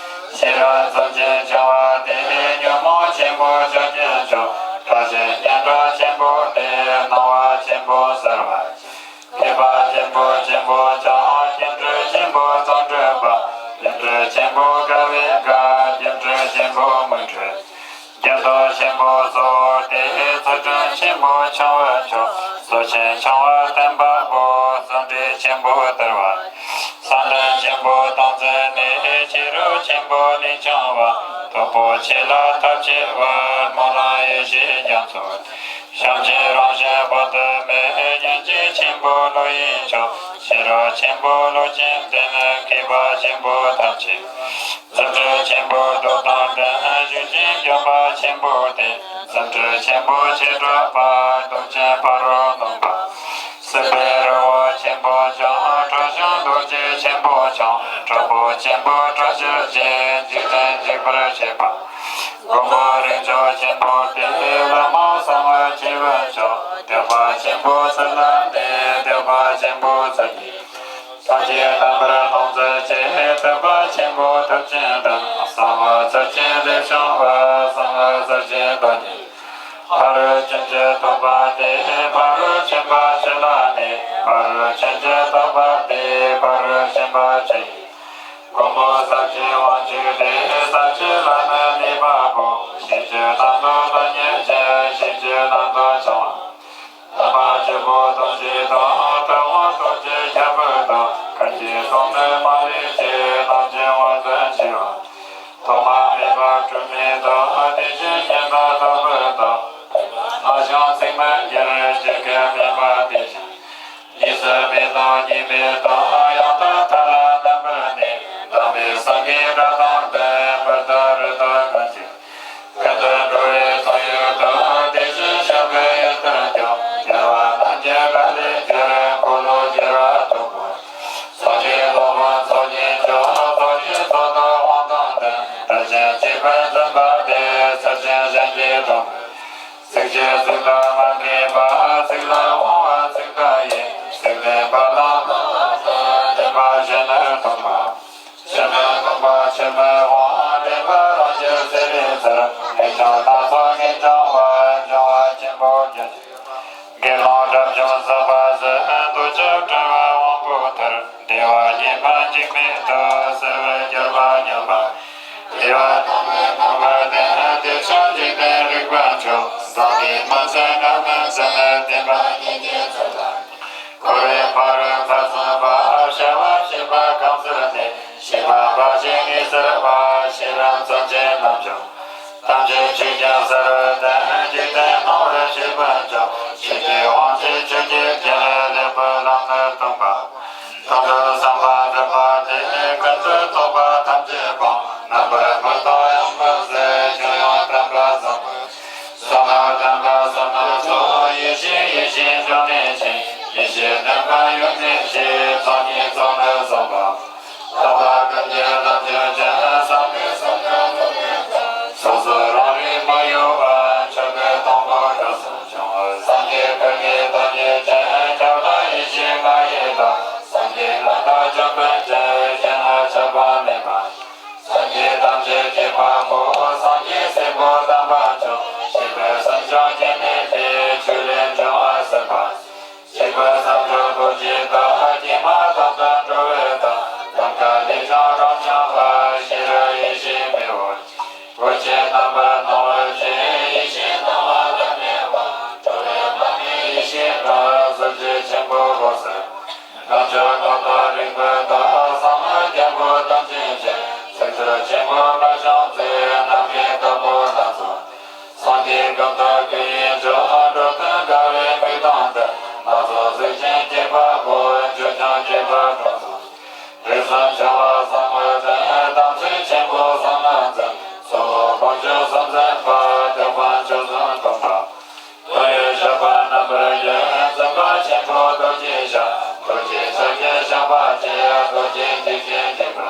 ཤེས་རབ་ཚོམས་ཆེན་འཆང་བ་དེ་ཉོན་མོངས་ཆེན་པོ་བཅོམ་གྱུར་ཕྱོགས། བཀྲ་ཤིས་སྙན་གྲགས་ཆེན་པོ་དེ་སྣང་བ་ཆེན་པོ་གསལ་བ། ཐེག་པ་ཆེན་པོ་ཆེན་པོ་འཆང་སྐྱེ་འགྲོ་ཆེན་པོ་ཙོང་ཁྲོ་པ། སྐྱེ་འགྲོ་ཆེན་པོ་དགའ་བའི་དགའ། སྐྱེ་འགྲོ་ཆེན་པོ་མི་འཕྲོད། སྐྱེ་འགྲོ་ཆེན་པོ་གཙོ་བོ་དེ་ཚུལ་ཁྲིམས་ཆེན་པོ་འཆང་བར་ཤོག། གཙོ་ཆེན་འཆང་བ་བསྟན་པ་པོ། བརྩོན་འགྲུས་ཆེན་པོ་དར་བ། བསམ་གཏན་ཆེན་པོ་དམ་ཚིག་ནི། ཤེས་རབ་ཆེན་པོ་ལས་འཆང་བ། སྟོབས་པོ་ཆེ་ལ་ཐབས་ཆེ་བ། སྨོན་ལམ་ཡེ་ཤེས་རྒྱ་མཚོ། བྱམས་ཆེན་རང་བཞིན་དཔག་ཏུ་མེད། སྙིང་རྗེ་ཆེན་པོ་བློ་ཡི་མཆོག། ཤེས་རབ་ཆེན་པོ་བློ་ཆེན་ལྡན། མཁས་པ་ཆེན་པོ་ཐབས་ཆེ། རྫུ་འཕྲུལ་ཆེན་པོ་རྡོ་དང་ལྡན། གཞུང་ཆེན་འཇོམས་པ་ཆེན་པོ་སྟེ། རྫུ་འཕྲུལ་ཆེན་པོ་བྱེ་བྲག་པ། སྟོབས་ཆེན་ཕ་རོལ་གནོན་པ། སྲིད་པའི་རི་བོ་ཆེན་པོ་འཆང་། ཁྲོ་ཆུང་རྡོ་རྗེ་ཆེན་པོ་འཆང་། གྲོགས་པོ་ཆེན་པོ་སྐྲག་ཤར་ཅན། འཇིག་རྟེན་འཇིག་པར་བྱེད་པ། མགོན་པོ་རིགས་མཆོག་ཆེན་པོ་སྟེ། ལྷ་མོ་གསང་བ་ཆེ་བའི་མཆོག། ཐེག་པ་ཆེན་པོ་ཚུལ་ལ་གནས། ཐེག་པ་ཆེན་པོ་ཚུལ་གྱི། སངས་རྒྱས་རྣམ་པར་སྣང་མཛད་ཅིང་། ཐེག་པ་ཆེན་པོ་ཐབས་ཆེན་དང་། གསང་བ་ཚུལ་ཆེན་ལས་བྱུང་བ། གསང་བ་ཚུལ་ཆེན་བདག་ཉིད། ཕ་རོལ་ཕྱིན་བཅུ་ཐོབ་པ་སྟེ། ཕ་རོལ་ཕྱིན་པ་ཆུ་ལ་གནས། ཕ་རོལ་ཕྱིན་བཅུ་ཐོབ་པ་སྟེ། ཕ་རོལ་ཕྱིན་པ་ཆུ་ཡི། མགོན་པོ་ཟབ་ཆོས་དབང་ཕྱུག་སྟེ། ཟབ་ཆོས་ལ་ནི་གནས་པ་པོ། ཤེས་བཅུ་རྣམ་རྟོག་བདག་ཉིད་ཅན། ཤེས་བཅུ་རྣམ་རྟོག་འཆང་བ། དམ་པ་བཅུ་པོ་ཐམས་ཅད་དང་། ཐུབ་དབང་ཐམས་ཅད་ཁྱབ་པ་དང་། མཁའ་སྤྱོད་གསུམ་ནི་མ་ལུས་ཆེ། རྣམ་འགྱུར་དབང་དུ་བྱེད་པ། ཐོག་མ་མེད་པ་འཁྲུལ་མེད་དང་། དེ་བཞིན་གཞན་དག་དག་པ་དང་། སྣང་ཞིང་ཚིག་མི་འགྱུར། ཇི་སྐད་སྨྲས་པ་དེ་བཞིན། གཉིས་སུ་མེད་དང་གཉིས་མེད་དང་། ཡང་དག་མཐའ་ལ་རྣམ་པར་གནས། དམ་པའི་སངས་རྒྱས་སྒྲ་དང་ལྡན། བར་དོ་རི་དྭགས་ཀུན་གྱི། ཀུན་ཏུ་འགྲོ་བའི་དོན་ཡོད་དོ། དེ་བཞིན་གཤེགས་པའི་ཡུལ་དུ་སྐྱོང་། རྒྱལ་བ་རྣམས་ཀྱི་བཀའ་ལས་གྱུར། འཁོར་ལོ་བསྒྱུར་བ་ཐུབ་པ། སངས་རྒྱས་སློབ་དཔོན་ཚོགས་བརྒྱད་མཆོག། ཚོགས་ཀྱི་ཚོགས་བདག་དབང་དང་ལྡན། དྲིན་ཅན་གཅེས་པར་འཛིན་པ་སྟེ། ཚུལ་ཆེན་གཞན་གྱིས་སྟོན་པའི། ཚིགས་བཅད་གཟུགས་ལ་མ་ངེས་པ། ཚིག་ལ་དབང་བ་ཚིག་བདག་ཡིན། ཚིག་ལེན་པ་དང་སྨྲ་བ་དང་། བསྟན་པ་གཞན་ནི་སྟོན་པ། ཕྱིར་མི་ལྡོག་པ་ཕྱིར་མི་འོང་། འདྲེན་པ་རང་རྒྱལ་ཚེ་རིང་ཚར། ངེས་འབྱུང་སྣ་ཚོགས་ངེས་འབྱུང་བ། འབྱུང་བ་ཆེན་པོ་རྒྱ་ཆེ། དགེ་སློང་དགྲ་བཅོམ་ཟག་པ་ཟད། འདོད་ཆགས་བྲལ་བའི་དབང་པོ་ཐར། བདེ་བ་ཉིད་ཕན་འཇིགས་མེད་དུ། གསལ་བར་གྱུར་པ་ཉམས་པ། བདེ་བ་དང་ནི་མངོན་པར་ལྡན། དེ་ཕྱིར་འཇིག་རྟེན་རིག་པ་མཆོག། བཟང་དེ་མ་ཟད་ངན་མི་འཛིན། བསྟན་པ་ཉིད་ཀྱི་ཚུལ་ལ། འཁོར་བའི་ཕ་རོལ་ཁ་ཚུད་པ། བྱ་བ་བྱེད་པ་གང་ཚུགས་ནས། ཤེས་པ་འབའ་ཞིག་ངེས་གསལ་བ། ཤེས་རབ་ཚུལ་ཆེན་རྣམ་འཇོམས། ཐམས་ཅད་ཆོས་ཀྱང་གསལ་བར་ལྡན། འཇིག་རྟེན་སྣང་བར་བྱེད་པ་མཆོག། ཆོས་ཀྱི་དབང་ཕྱུག་ཆོས་ཀྱི་རྒྱལ། ལེགས་པར་ལམ་ནི་སྟོན་པ། དོན་དུ་བསམ་པ་སྒྲུབ་པ་སྟེ། ཀུན་ཏུ་རྟོག་པ་ཐམས་ཅད་སྤངས། རྣམ་པར་མི་རྟོག་ཡོངས་སུ་ཟད། ཆོས་དབྱིངས་བསྟན་པ་བཟང་པོ། བསོད་ནམས་ལྡན་པ་བསོད་ནམས་ཚོགས། ཡེ་ཤེས་ཡེ་ཤེས་འབྱུང་གནས་ཆེ། ཡེ་ཤེས་ལྡན་པ་ཡུམ་གནས་ཆེ། ཚོགས་གཉིས་ཚོགས་ནི་བཟང་པོ། རྟོགས་པ་ཀུན་གྱི་ལམ་རྒྱུ་ཅན། བསམ་གཏན་བསམ་གཏན་ཐོབ་པའི་ཚུལ། སོ་སོ་རང་རིག་མ་གཡོ་བ། ཆོས་སྐུ་དང་པོ་སྐབས་སུ་བྱུང་། སངས་རྒྱས་ཀུན་གྱི་བདག་ཉིད་ཅན། ཁྱབ་བདག་ཡེ་ཤེས་ལྔ་ཡི་བདག། སངས་རྒྱས་ཀུན་བདག་ཅོད་པན་ཅན། གཞན་ལ་ཆགས་པ་མེད་པ། སངས་རྒྱས་ཐམས་ཅད་མཁྱེན་པ་པོ། སངས་རྒྱས་སྲས་པོ་དམ་པ་མཆོག། ཞིག་པའི་སེམས་བྱང་སྐྱེ་གནས་ཏེ། ཆོས་ལས་འབྲིང་བ་ཟད་པ། ཞིག་པའི་བསམ་བྱུང་རྡོ་རྗེ་ལྟ། ཀྱེ་མ་དམ་དུ་འགྲོ་བའི་བདག། ནམ་མཁའ་ལས་ཀྱང་རབ་འཆང་བ། ཤེས་རབ་ཡེ་ཤེས་མེ་བོ། འོད་ཆེན་རྣམ་པར་སྣང་བ་ཆེ། ཡེ་ཤེས་སྣང་བ་ལ་གནས་པ། འགྲོ་བའི་མ་ཎི་ཡེ་ཤེས་ཀྱི། གཟི་བརྗིད་ཆེན་པོ་འོད་ཟེར། རྣམ་ཅོ་ཀུན་ཏུ་རིག་པའི་བདག། གསང་སྔགས་རྒྱལ་པོ་དམ་ཅན་ཆེ། ཚིག་རྩུབ་ཆེན་པོ་མ་བྱུང་ཚེ། ནམ་མཁའི་བདག་པོ་རྣམས་སོ། སངས་རྒྱས་ཀུན་བདག་ཀུན་ཡིད་འཇོག། འགྲོ་དོན་དགའ་བའི་མིག་དང་ལྡན། སྣ་ཚོགས་གཟུགས་ཅན་སྐྱེད་པ་པོ། ཆོས་སྐྱོང་སྐྱེད་པ་དྲུག་སོགས། རིགས་གསུམ་འཆང་བ་གསང་བ་ལྡན། དམ་ཚིག་ཆེན་པོ་གསང་སྔགས་འཛིན། ཚོགས་དབང་དཀོན་མཆོག་གསུམ་འཛིན་པ། ཐེག་དམན་ཆོས་གསུམ་སྟོན་པ། དོན་ཡོད་ཞགས་པ་རྣམ་པར་བསྒྱིངས། འཛིན་པ་ཆེན་པོ་རྡོ་རྗེ་ཞགས། རྡོ་རྗེ་ཕྱག་རྒྱའི་ཞགས་པ་བཅས། རྡོ་རྗེ་འཇིགས་བྱེད་འཇིགས་པ།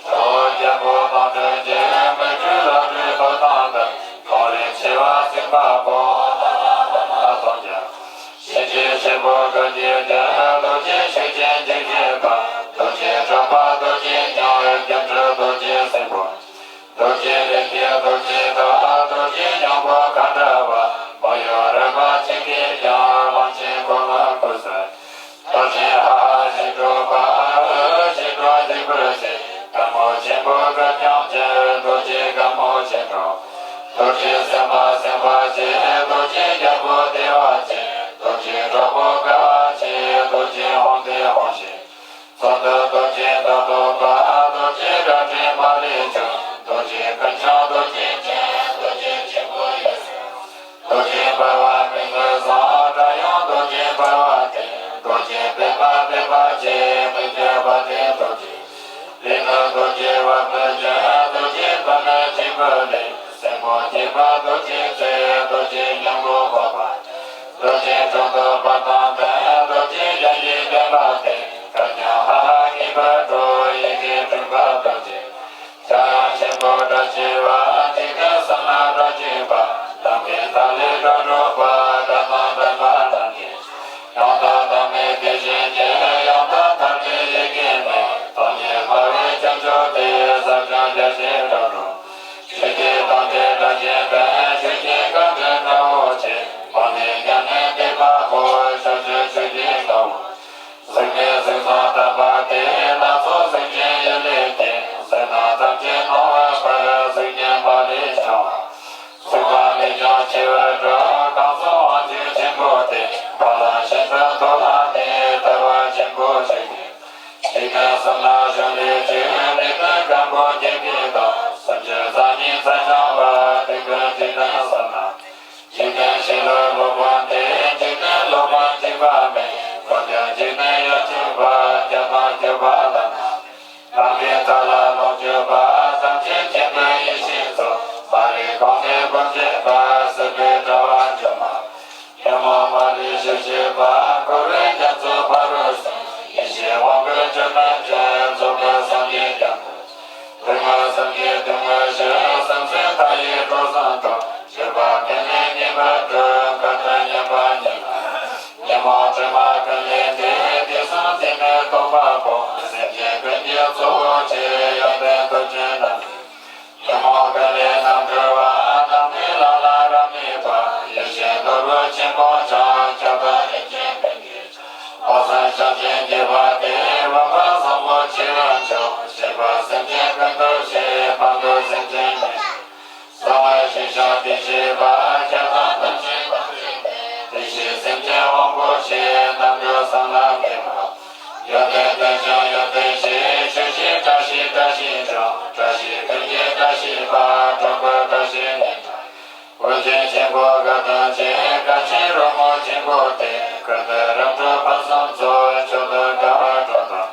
ཇོ་བོ་རྒྱལ་པོ་དམ་ཆོས་ཅན། མི་བསྐྱོད་ལྷ་འདྲེ་ཐོག་དང་ལྡན། ཁོང་རིགས་ཆེ་བ་ཚིག་པ་པོ། ལྷ་ལ་ཕ་མ་ལ་སྟོན་ཀྱང་། ཆེན་པོ་དགའ་བཞིན་ཏེ། རྡོ་རྗེ་ཆོས་ཅན་འཇིགས་བྱེད་པ། རྡོ་རྗེ་གྲགས་པ་རྡོ་རྗེ་སྙིང་། སྒྱུ་འཕྲུལ་རྡོ་རྗེ་སྲིན་པོ། རྡོ་རྗེ་རིགས་ཀྱི་རྡོ་རྗེ་དང་། རྡོ་རྗེ་སྙིང་པོ་མཁའ་འདྲ་བ། མོ་ཡོ་ར་མ་ཆེན་གྱིས་ཀྱང་། གླང་ཆེན་གོ་ལ་ཁུ་ས། རྡོ་རྗེ་ཧ་ཧ་ཞི་ཁྲོ་བ། ཞི་ཁྲོ་འཇིགས་པར་བྱེད། དགའ་མོ་ཆེན་པོ་དགའ་སྐྱོང་ཅན། རྡོ་རྗེ་དགའ་མོ་ཆེ་འགྲོ། རྡོ་རྗེ་སེམས་དཔའ་སེམས་དཔའ་ཆེ། རྡོ་རྗེ་རྒྱལ་པོ་བདེ་བ་ཆེ། རྡོ་རྗེ་གྲོགས་པོ་དགའ་བ་ཆེ། རྡོ་རྗེ་ཧཱུྃ་སྟེ་ཧཱུྃ་ཞེས། ཚོགས་འདུ་རྡོ་རྗེ་ཟླ་གཏོར་པ། རྡོ་རྗེ་རལ་གྲི་མ་ལུས་འཇོམས། རྡོ་རྗེ་ཀུན་འཆང་རྡོ་རྗེ་ཆེ། རྡོ་རྗེ་ཆེན་པོ་ཡེ་ཤེས། རྡོ་རྗེ་འབར་བ་མི་ནུབ་གསུང་། སྒྲ་དབྱངས་རྡོ་རྗེ་འབར་བ་སྟེ། རྡོ་རྗེ་བེར་པ་བེར་པ་ཆེ། མི་བསྐྱོད་པ་སྟེ་རྡོ་རྗེ། ལས་ནི་རྡོ་རྗེ་བ་སྤུ་ཅན། རྡོ་རྗེ་བ་ནི་དྲིལ་བུ་ལས། སེན་མོ་སྐྱེས་པ་རྡོ་རྗེ་རྩེ། རྡོ་རྗེ་སྙིང་པོ་འཕགས་པ། རྡོ་རྗེ་འཕྲོ་འདུ་བ་དང་ལྡན། རྡོ་རྗེ་ཡ་གྱལ་བརྒྱན་པ་སྟེ། གར་ཀྱང་ཧ་ཧ་སྐྱེས་པར་སྤྲོ། ཡི་གེ་དྲུག་པ་རྡོ་རྗེ། ཕྱག་ཆེན་པོ་སྒྲ་ཆེ་བ། འཇིག་རྟེན་གསུམ་ན་སྒྲ་ཆེ་བ། ལམ་གྱི་མཐའ་ལས་སྒྲ་སྒྲོག་པ། སྒྲ་དང་ལྡན་པ་རྣམས་ཀྱི། ཡང་དག་བདག་མེད་དེ་བཞིན་གྱི། ཡང་དག་ཐར་པའི་ཡི་གེ་ནི། སྟོང་ཉིད་སྨྲ་བའི་ཁྱབ་འཇུག་སྟེ། ཟབ་ཅིང་རྒྱ་ཆེའི་སྒྲ་སྒྲོགས། ཆོས་ཀྱི་དམ་ཚིག་སྒྲ་ཆེན་ལྡན། ཆོས་ཀྱི་བཀའ་དྲིན་དགྲ་བོ་ཆེ། མ་ཎི་མྱ་ངན་འདས་པ་པོ། ཕྱོགས་བཅུའི་ཆོས་ཀྱི་དགའ་བོ། གཟུགས་མེད་གཟུགས་བཟང་དམ་པ་སྟེ། སྣ་ཚོགས་གཟུགས་ཅན་ཡུལ་ལས་སྐྱེས། གཟུགས་སྣང་ཐམས་ཅད་སྣང་བའི་བར། གཟུགས་བརྙན་མ་ལུས་འཆང་བ། གཟུགས་པ་མེད་ཀྱང་ཆེ་བར་འགྲོ། གང་གསུང་དབང་ཕྱུག་ཆེན་པོ་སྟེ། འཕགས་ལམ་ཤིན་ཏུ་མཐོ་ལ་གནས། ལྟ་བ་ཆེན་པོ་ཞིག་སྟེ། འཇིག་རྟེན་གསུམ་ན་གཞུང་ལས་ཆེ། ལས་དོན་སྐམ་པོ་སྐྱེ་མཆེད་དང་། སུམ་ཅུ་རྩ་གཉིས་མཚན་འཆང་བ། དེ་ཀུན་འཇིག་རྟེན་གསུམ་ན། འཇིག་རྟེན་ཞི་ལུ་སློབ་དཔོན་ཏེ། འཇིག་རྟེན་སློབ་དཔོན་འཇིགས་པ་མེད། འཁོར་དང་འཇིག་རྟེན་ཡོངས་གཅིག་པ། སྐྱོབ་དང་སྐྱོབ་པ་ལ་ན། ལམ་གྱི་མཐའ་ལ་ལོངས་སྤྱོད་པ། ཐམས་ཅད་མཁྱེན་པའི་ཡེ་ཤེས་མཚོ། མ་རིག་གོང་འདྲེན་འབུམ་འདྲེན་པ། སྲིད་པའི་དྲ་བ་འཇོམས་པ། ཉོན་མོངས་མ་ལུས་ཞི་བྱེད་པ། འཁོར་བའི་རྒྱ་མཚོ་ཕ་རོལ་ཕྱིན། ཡེ་ཤེས་དབང་པོའི་སྒྲོན་མེ་སྤྲིན། རྫོགས་པའི་སངས་རྒྱས་རྒྱ་མཚོ། སྡུག་བསྔལ་གསུམ་གྱི་སྡུག་བསྔལ་ཞི། སེམས་ཅན་མཐའ་ཡས་འགྲོ་བཟང་འགྲུབ། སྤྱོད་པ་ཀུན་ལས་ངེས་པར་གྲོལ། ཁ་ཏོན་ཉམས་པ་ཉིད་ལ། ཉོན་མོངས་དྲི་མ་ཀུན་ལས་འདས། དུས་གསུམ་འཛིན་མེད་རྟོགས་པ་པོ། སེམས་ཅན་ཀུན་གྱི་གཙོ་བོ་ཆེ། ཡོན་ཏན་སྟོབས་ཅན་རྣམས། ཉོན་མོངས་ཀུན་ལས་རྣམ་གྲོལ་བ། རྣམ་གྲོལ་ལམ་ལ་རབ་གནས་པ། ཡེ་ཤེས་ནོར་བུ་ཆེན་པོ་འཆང་། ཁྱབ་བདག་རིན་ཆེན་ཀུན་གྱི། དཔག་བསམ་ཤིང་ཆེན་རྒྱས་པ་སྟེ། སྤངས་པ་བཟང་པོ་ཆེ་བར་འཆང་། གཤེགས་པ་སེམས་ཅན་ཀུན་ཏུ་གཤེགས། སྤངས་རྟོགས་སེམས་ཅན་ཉེར་ཞི། གསང་བའི་ཞིང་གཤེགས་བདེ་གཤེགས་པ། ཁྱབ་བདག་ཐམས་ཅད་དཔག་བྱེད་པའི། བདེ་གཤེགས་སེམས་ཅན་དབང་པོ་ཆེ། རྣམ་གྲོལ་གསང་སྔགས་རྒྱས་པ། ཡོན་ཏན་ལྡན་ཞིང་ཡོན་ཏན་ཞེས། ཆོས་ཀྱི་བཀྲ་ཤིས་བཀྲ་ཤིས་ཤིང་། བཀྲ་ཤིས་ཀུན་གྱི་བཀྲ་ཤིས་པ། འགྲོ་ཀུན་བཀྲ་ཤིས་ནས། དབུ་རྒྱན་ཆེན་པོ་དགའ་སྟོན་ཅན། དགའ་ཆེན་རོལ་མོ་ཆེན་པོ་སྟེ། ཀུན་ཏུ་རབ་འཁྲུག་ཕུན་སུམ་ཚོགས། མཆོག་ཏུ་དགའ་བ་སྒྲོལ་དང་།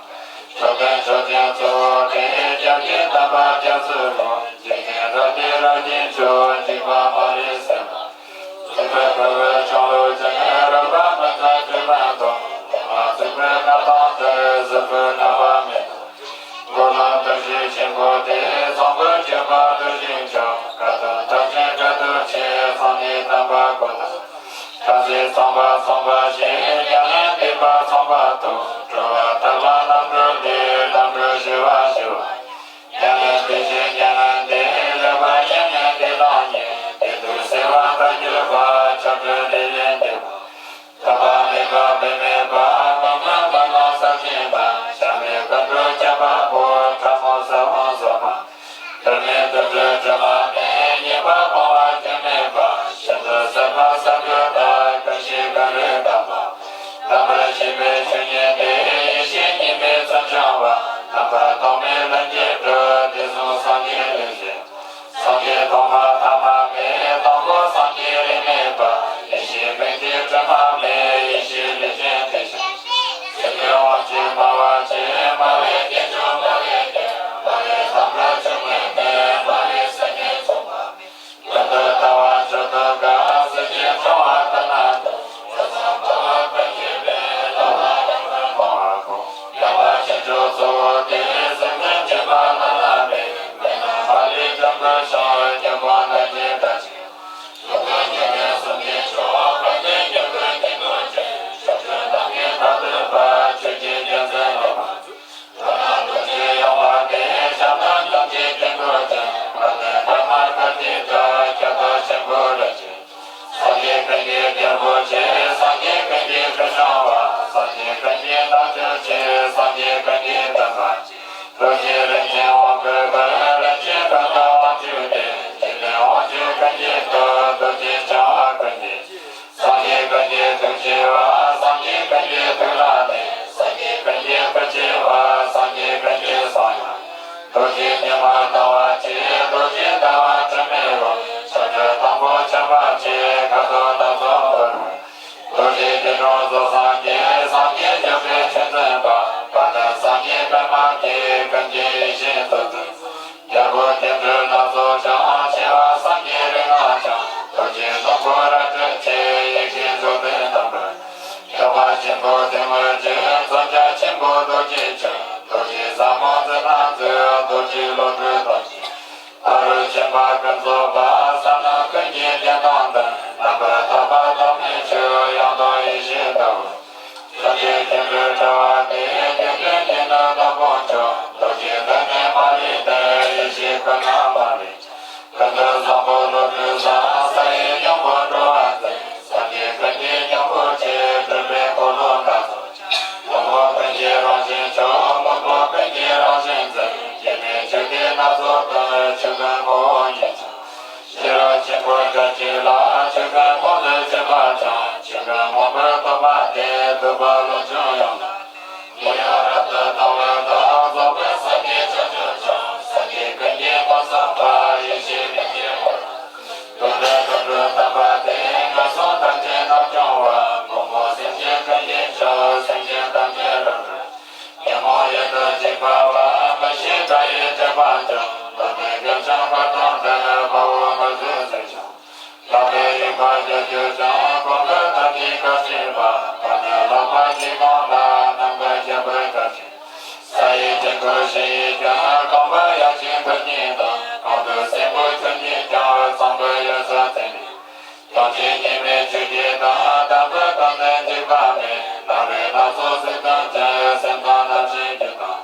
མཆོག་ལྡན་མཆོག་སྦྱིན་གཙོ་བོ་སྟེ། སྐྱབས་ཀྱི་དམ་པ་སྐྱབས་སུ་འགྲོ། འཇིག་རྟེན་རབ་ཀྱི་རབ་ཀྱི་མཆོག་འཇིགས་པ་མ་ལུས་སེལ་བ། གཙུག་ཕུད་ཕུར་བུ་ལྕང་ལོ་ཅན། རོལ་པ་སྨན་རྩ་དྲི་མ་དང་། ཐོག་མར་གཙུག་ཕུད་ལྔ་དང་བསྟུན། གཟུགས་པོ་རྣམ་པ་མེད། མགོ་ལོག་གདུགས་བཞི་ཆེན་པོ་སྟེ། ཚོམ་བུ་བརྗིད་པ་གདུགས་བཞི་མཆོག་ཁ་ཏོན་ཐབས་ཤེས་དགའ་སྟོན་ཆེ། ཚངས་གནས་དམ་པ་སྐུ་དང་། བྲམ་ཟེ་ཚངས་པ་ཚངས་པ་ཞེས། མྱ་ངན་འདས་པ་ཚངས་པ་ཐོབ། སྤྲོ་བ་ཐབས་ལ་རྣམ་གྲོལ་ལས། རྣམ་གྲོལ་ཞི་བ་ཞི་བ། མྱ་ངན་འདས་ཞི་མྱ་ངན་འདས། ལེགས་པར་མྱ་ངན་འདས་ལ་ཉེ། བདེ་སྡུག་སེལ་བ་མཐར་གྱུར་པ། ཆགས་བྲལ་ལས་ལས་འདས་པ། ཐར་པ་མེད་པ་དཔེ་མེད་པ། མ་སྨོས་མ་ནོར་ཟབ་ཞི་བ། གཤགས་མེད་ཀུན་འགྲོ་ཁྱབ་པ་པོ། ཐལ་མོ་ས་བོན་སོགས་པ། དུར་མེད་དུར་ཁྲོད་དྲི་མ་མེད། ཉེས་པ་སྤོང་བ་སྐྱོན་མེད་པ། ཤིན་ཏུ་ཟབ་པ་ཟབ་རྒྱས་དང་། ཀུན་ཤེས་ཀུན་རིག་དམ་པ། རྣམ་པར་ཤེས་པའི་ཆོས་ཉིད་དེ། ཡེ་ཤེས་གཉིས་མེད་ཚུལ་འཆང་བ། རྣམ་པར་སྟོང་མེད་ལྷུན་གྱིས་གྲུབ། དེ་བཟུང་སངས་རྒྱས་ལས་བྱེད། སངས་རྒྱས་ཐོག་མ་ཐ་མ་མེད། དང་པོ་སངས་རྒྱས་རིས་མེད་པ། ཡེ་ཤེས་ཀུན་གྱི་དྲི་མ་མེད། ཡེ་ཤེས་ལུས་ཅན་དེ་བཞིན་གཤེགས། ཡེ་ཤེས་དབང་ཕྱུག་སྨྲ་བ་ཆེ། སྨྲ་བའི་སྐྱེས་མཆོག་སྨྲ་བའི་རྒྱལ། སྨྲ་བའི་ལྷ་དང་ཆོས་སྐུ་ལྡན། སྨྲ་བའི་སེམས་ཉིད་མཚུངས་པ་མེད། ཀུན་ཏུ་ལྟ་བ་མཆོག་ཏུ་དགའ། གཟི་བརྗིད་སྤྲོ་བ་ལྟར་ན་དུ། ཕུན་སུམ་ཚོགས་པ་ཀུན་གྱི་དཔལ། ལོ་ལྔ་རབ་ཏུ་སྤོང་བ་ཀུན། ཡངས་པ་ཞིང་མཆོག་གཙོ་བོ་དེ། ཆེ་བ། སངས་རྒྱས་ཀུན་གྱི་ཐུགས་ལ་གནས། སངས་རྒྱས་ཀུན་གྱི་བུ་ཆེ་བ། སངས་རྒྱས་ཀུན་གྱི་གསུང་ཡང་། རྡོ་རྗེ་ཉི་མ་ལྟ་བུ་ཆེ། རྡོ་རྗེ་ཟླ་བ་དྲི་མེད་ལོ། ཆོ་འཕྲུལ་དང་པོ་ཆེན་པོ་ཆེ། ཁ་དོག་རྟགས་ཚོགས་འབུར་བ། རྡོ་རྗེ་རྗེ་དྲུང་སོགས་སངས་རྒྱས། སངས་རྒྱས་བཞུགས་པའི་ཆོས་འཛིན་པ། བར་དུ་སངས་རྒྱས་པདྨ་གིས། ཀུན་གྱི་ཡེ་ཤེས་སྩོལ་ཚུལ། རྒྱལ་པོ་དེ་འདྲའི་སྣ་ཚོགས་ཀྱང་། ཆེ་བ་སངས་རྒྱས་རིག་སྔགས་འཆང་། རྡོ་རྗེ་སློབ་དཔོན་རལ་གྲི་ཆེ། ཡེ་ཤེས་འཇོག་པའི་དམ་པ། ཡོ་ག་ཆེན་པོ་དེ་ངོས་ཀྱི། མཚོན་ཆ་ཆེན་པོ་རྡོ་རྗེ་ཆོས། རྡོ་རྗེ་ཟབ་མོ་མཛོད་དང་མཛོད། རྡོ་རྗེ་བློ་གྲོས་དང་བཅས། ཕ་རོལ་ཕྱིན་པ་ཀུན་རྫོགས་པ། ས་རྣམས་ཀུན་གྱི་རྒྱན་དང་ལྡན། རྣམ་པར་དག་པ་ཐོགས་མེད་ཆོས། ཡང་དག་ཡེ་ཤེས་ཟླ་བ། སངས་རྒྱས་དེ་འདྲའི་གྲགས་པ་དེ། དགེ་འདུན་གྱི་ནི་བདག་པོ་མཆོག་རྡོ་རྗེ་གདན་ནས་མ་ལུས་ཏེ། ཡེ་ཤེས་ཀུན་ལ་མ་ལུས། ཀུན་ཏུ་བཟང་པོ་བློ་གྲོས་བཟང་། ས་ཡི་སྙིང་པོར་འགྲོ་བ་མཛད། སངས་རྒྱས་ཀུན་གྱི་སྙིང་པོ་ཆེ། སྤྲུལ་པའི་འཁོར་ལོ་སྣ་ཚོགས་ཀྱང་། དབང་པོ་ཀུན་གྱི་རང་བཞིན་མཆོག་དངོས་པོ་ཀུན་གྱི་རང་བཞིན་འཛིན། སྐྱེ་མེད་ཆོས་སྡེ་སྣ་ཚོགས་ཀུན། ཆོས་ཀུན་ངོ་བོ་ཉིད་ཀྱང་། ཤེས་རབ་ཆེན་པོའི་སྒྲ་གཅིག་ལ། ཆོས་ཀུན་ཁོང་དུ་ཆུད་པ་དང་། ཆོས་ཀུན་མངོན་པར་རྟོགས་པ་དེས། ཐུབ་པ་ལོངས་སྤྱོད་ཡོངས་ལ། མི་གཡོ་རབ་ཏུ་ལྟུང་བའི་བདག་རྫོགས་པའི་སངས་རྒྱས་བྱང་ཆུབ་མཆོག་སངས་རྒྱས་ཀུན་གྱི་ངོ་བོ་བཟང་པོ། ཡེ་ཤེས་ཀུན་གྱི་དབང་ཐང་། ཀུན་ཏུ་རྫོགས་སྤྲུལ་དམ་པ་དེས། ངན་སོང་ཐམས་ཅད་རྣམ་སྦྱོང་བ། དགོངས་པ་སེམས་ཅན་ཀུན་གྱི་མཆོག་སེམས་ཅན་ཐམས་ཅད་རང་གྲོལ། ཉོན་མོངས་ཡུལ་དུ་འཇིགས་པ་བ། མི་ཤེས་དགྲ་ཡིས་བསྒྲིབས་པ་འཇོམས། ལམ་ནི་རྒྱལ་བྱང་བར་དོ་མཛད། དཔའ་བོ་མི་བཟོད་ཟས་བྱང་། ལག་པས་དབྱུག་པ་རྒྱག་རྒྱུ་ཅན། གོང་བུ་ཐམས་ཅད་སྐད་ཅིག་པ། བར་ནི་ལག་པ་གཅིག་གོང་ལ། ནམ་མཁའ་ཁྱབ་པར་དགའ་ཞིང་། ས་ཡི་དཀྱིལ་འཁོར་ཞིང་ཡི་ཀྱང་། རྐང་པ་ཡ་གཅིག་ཐུར་གཉིས་དང་། གང་དུ་སྲིན་པོ་ཁྱོད་ཀྱིས་ཀྱང་། ཚངས་པའི་འོད་ཟེར་འཚེར་ནས། ཐམས་ཅད་ཉེས་མེད་ཆོས་ཀྱི་མཐའ། དམ་པའི་དོན་ནི་འཇིགས་པ་མེད། ནམ་རིག་སྣ་ཚོགས་གཟུགས་དང་ལྡན། སེམས་དང་རྣམ་ཤེས་རྒྱུད་དང་།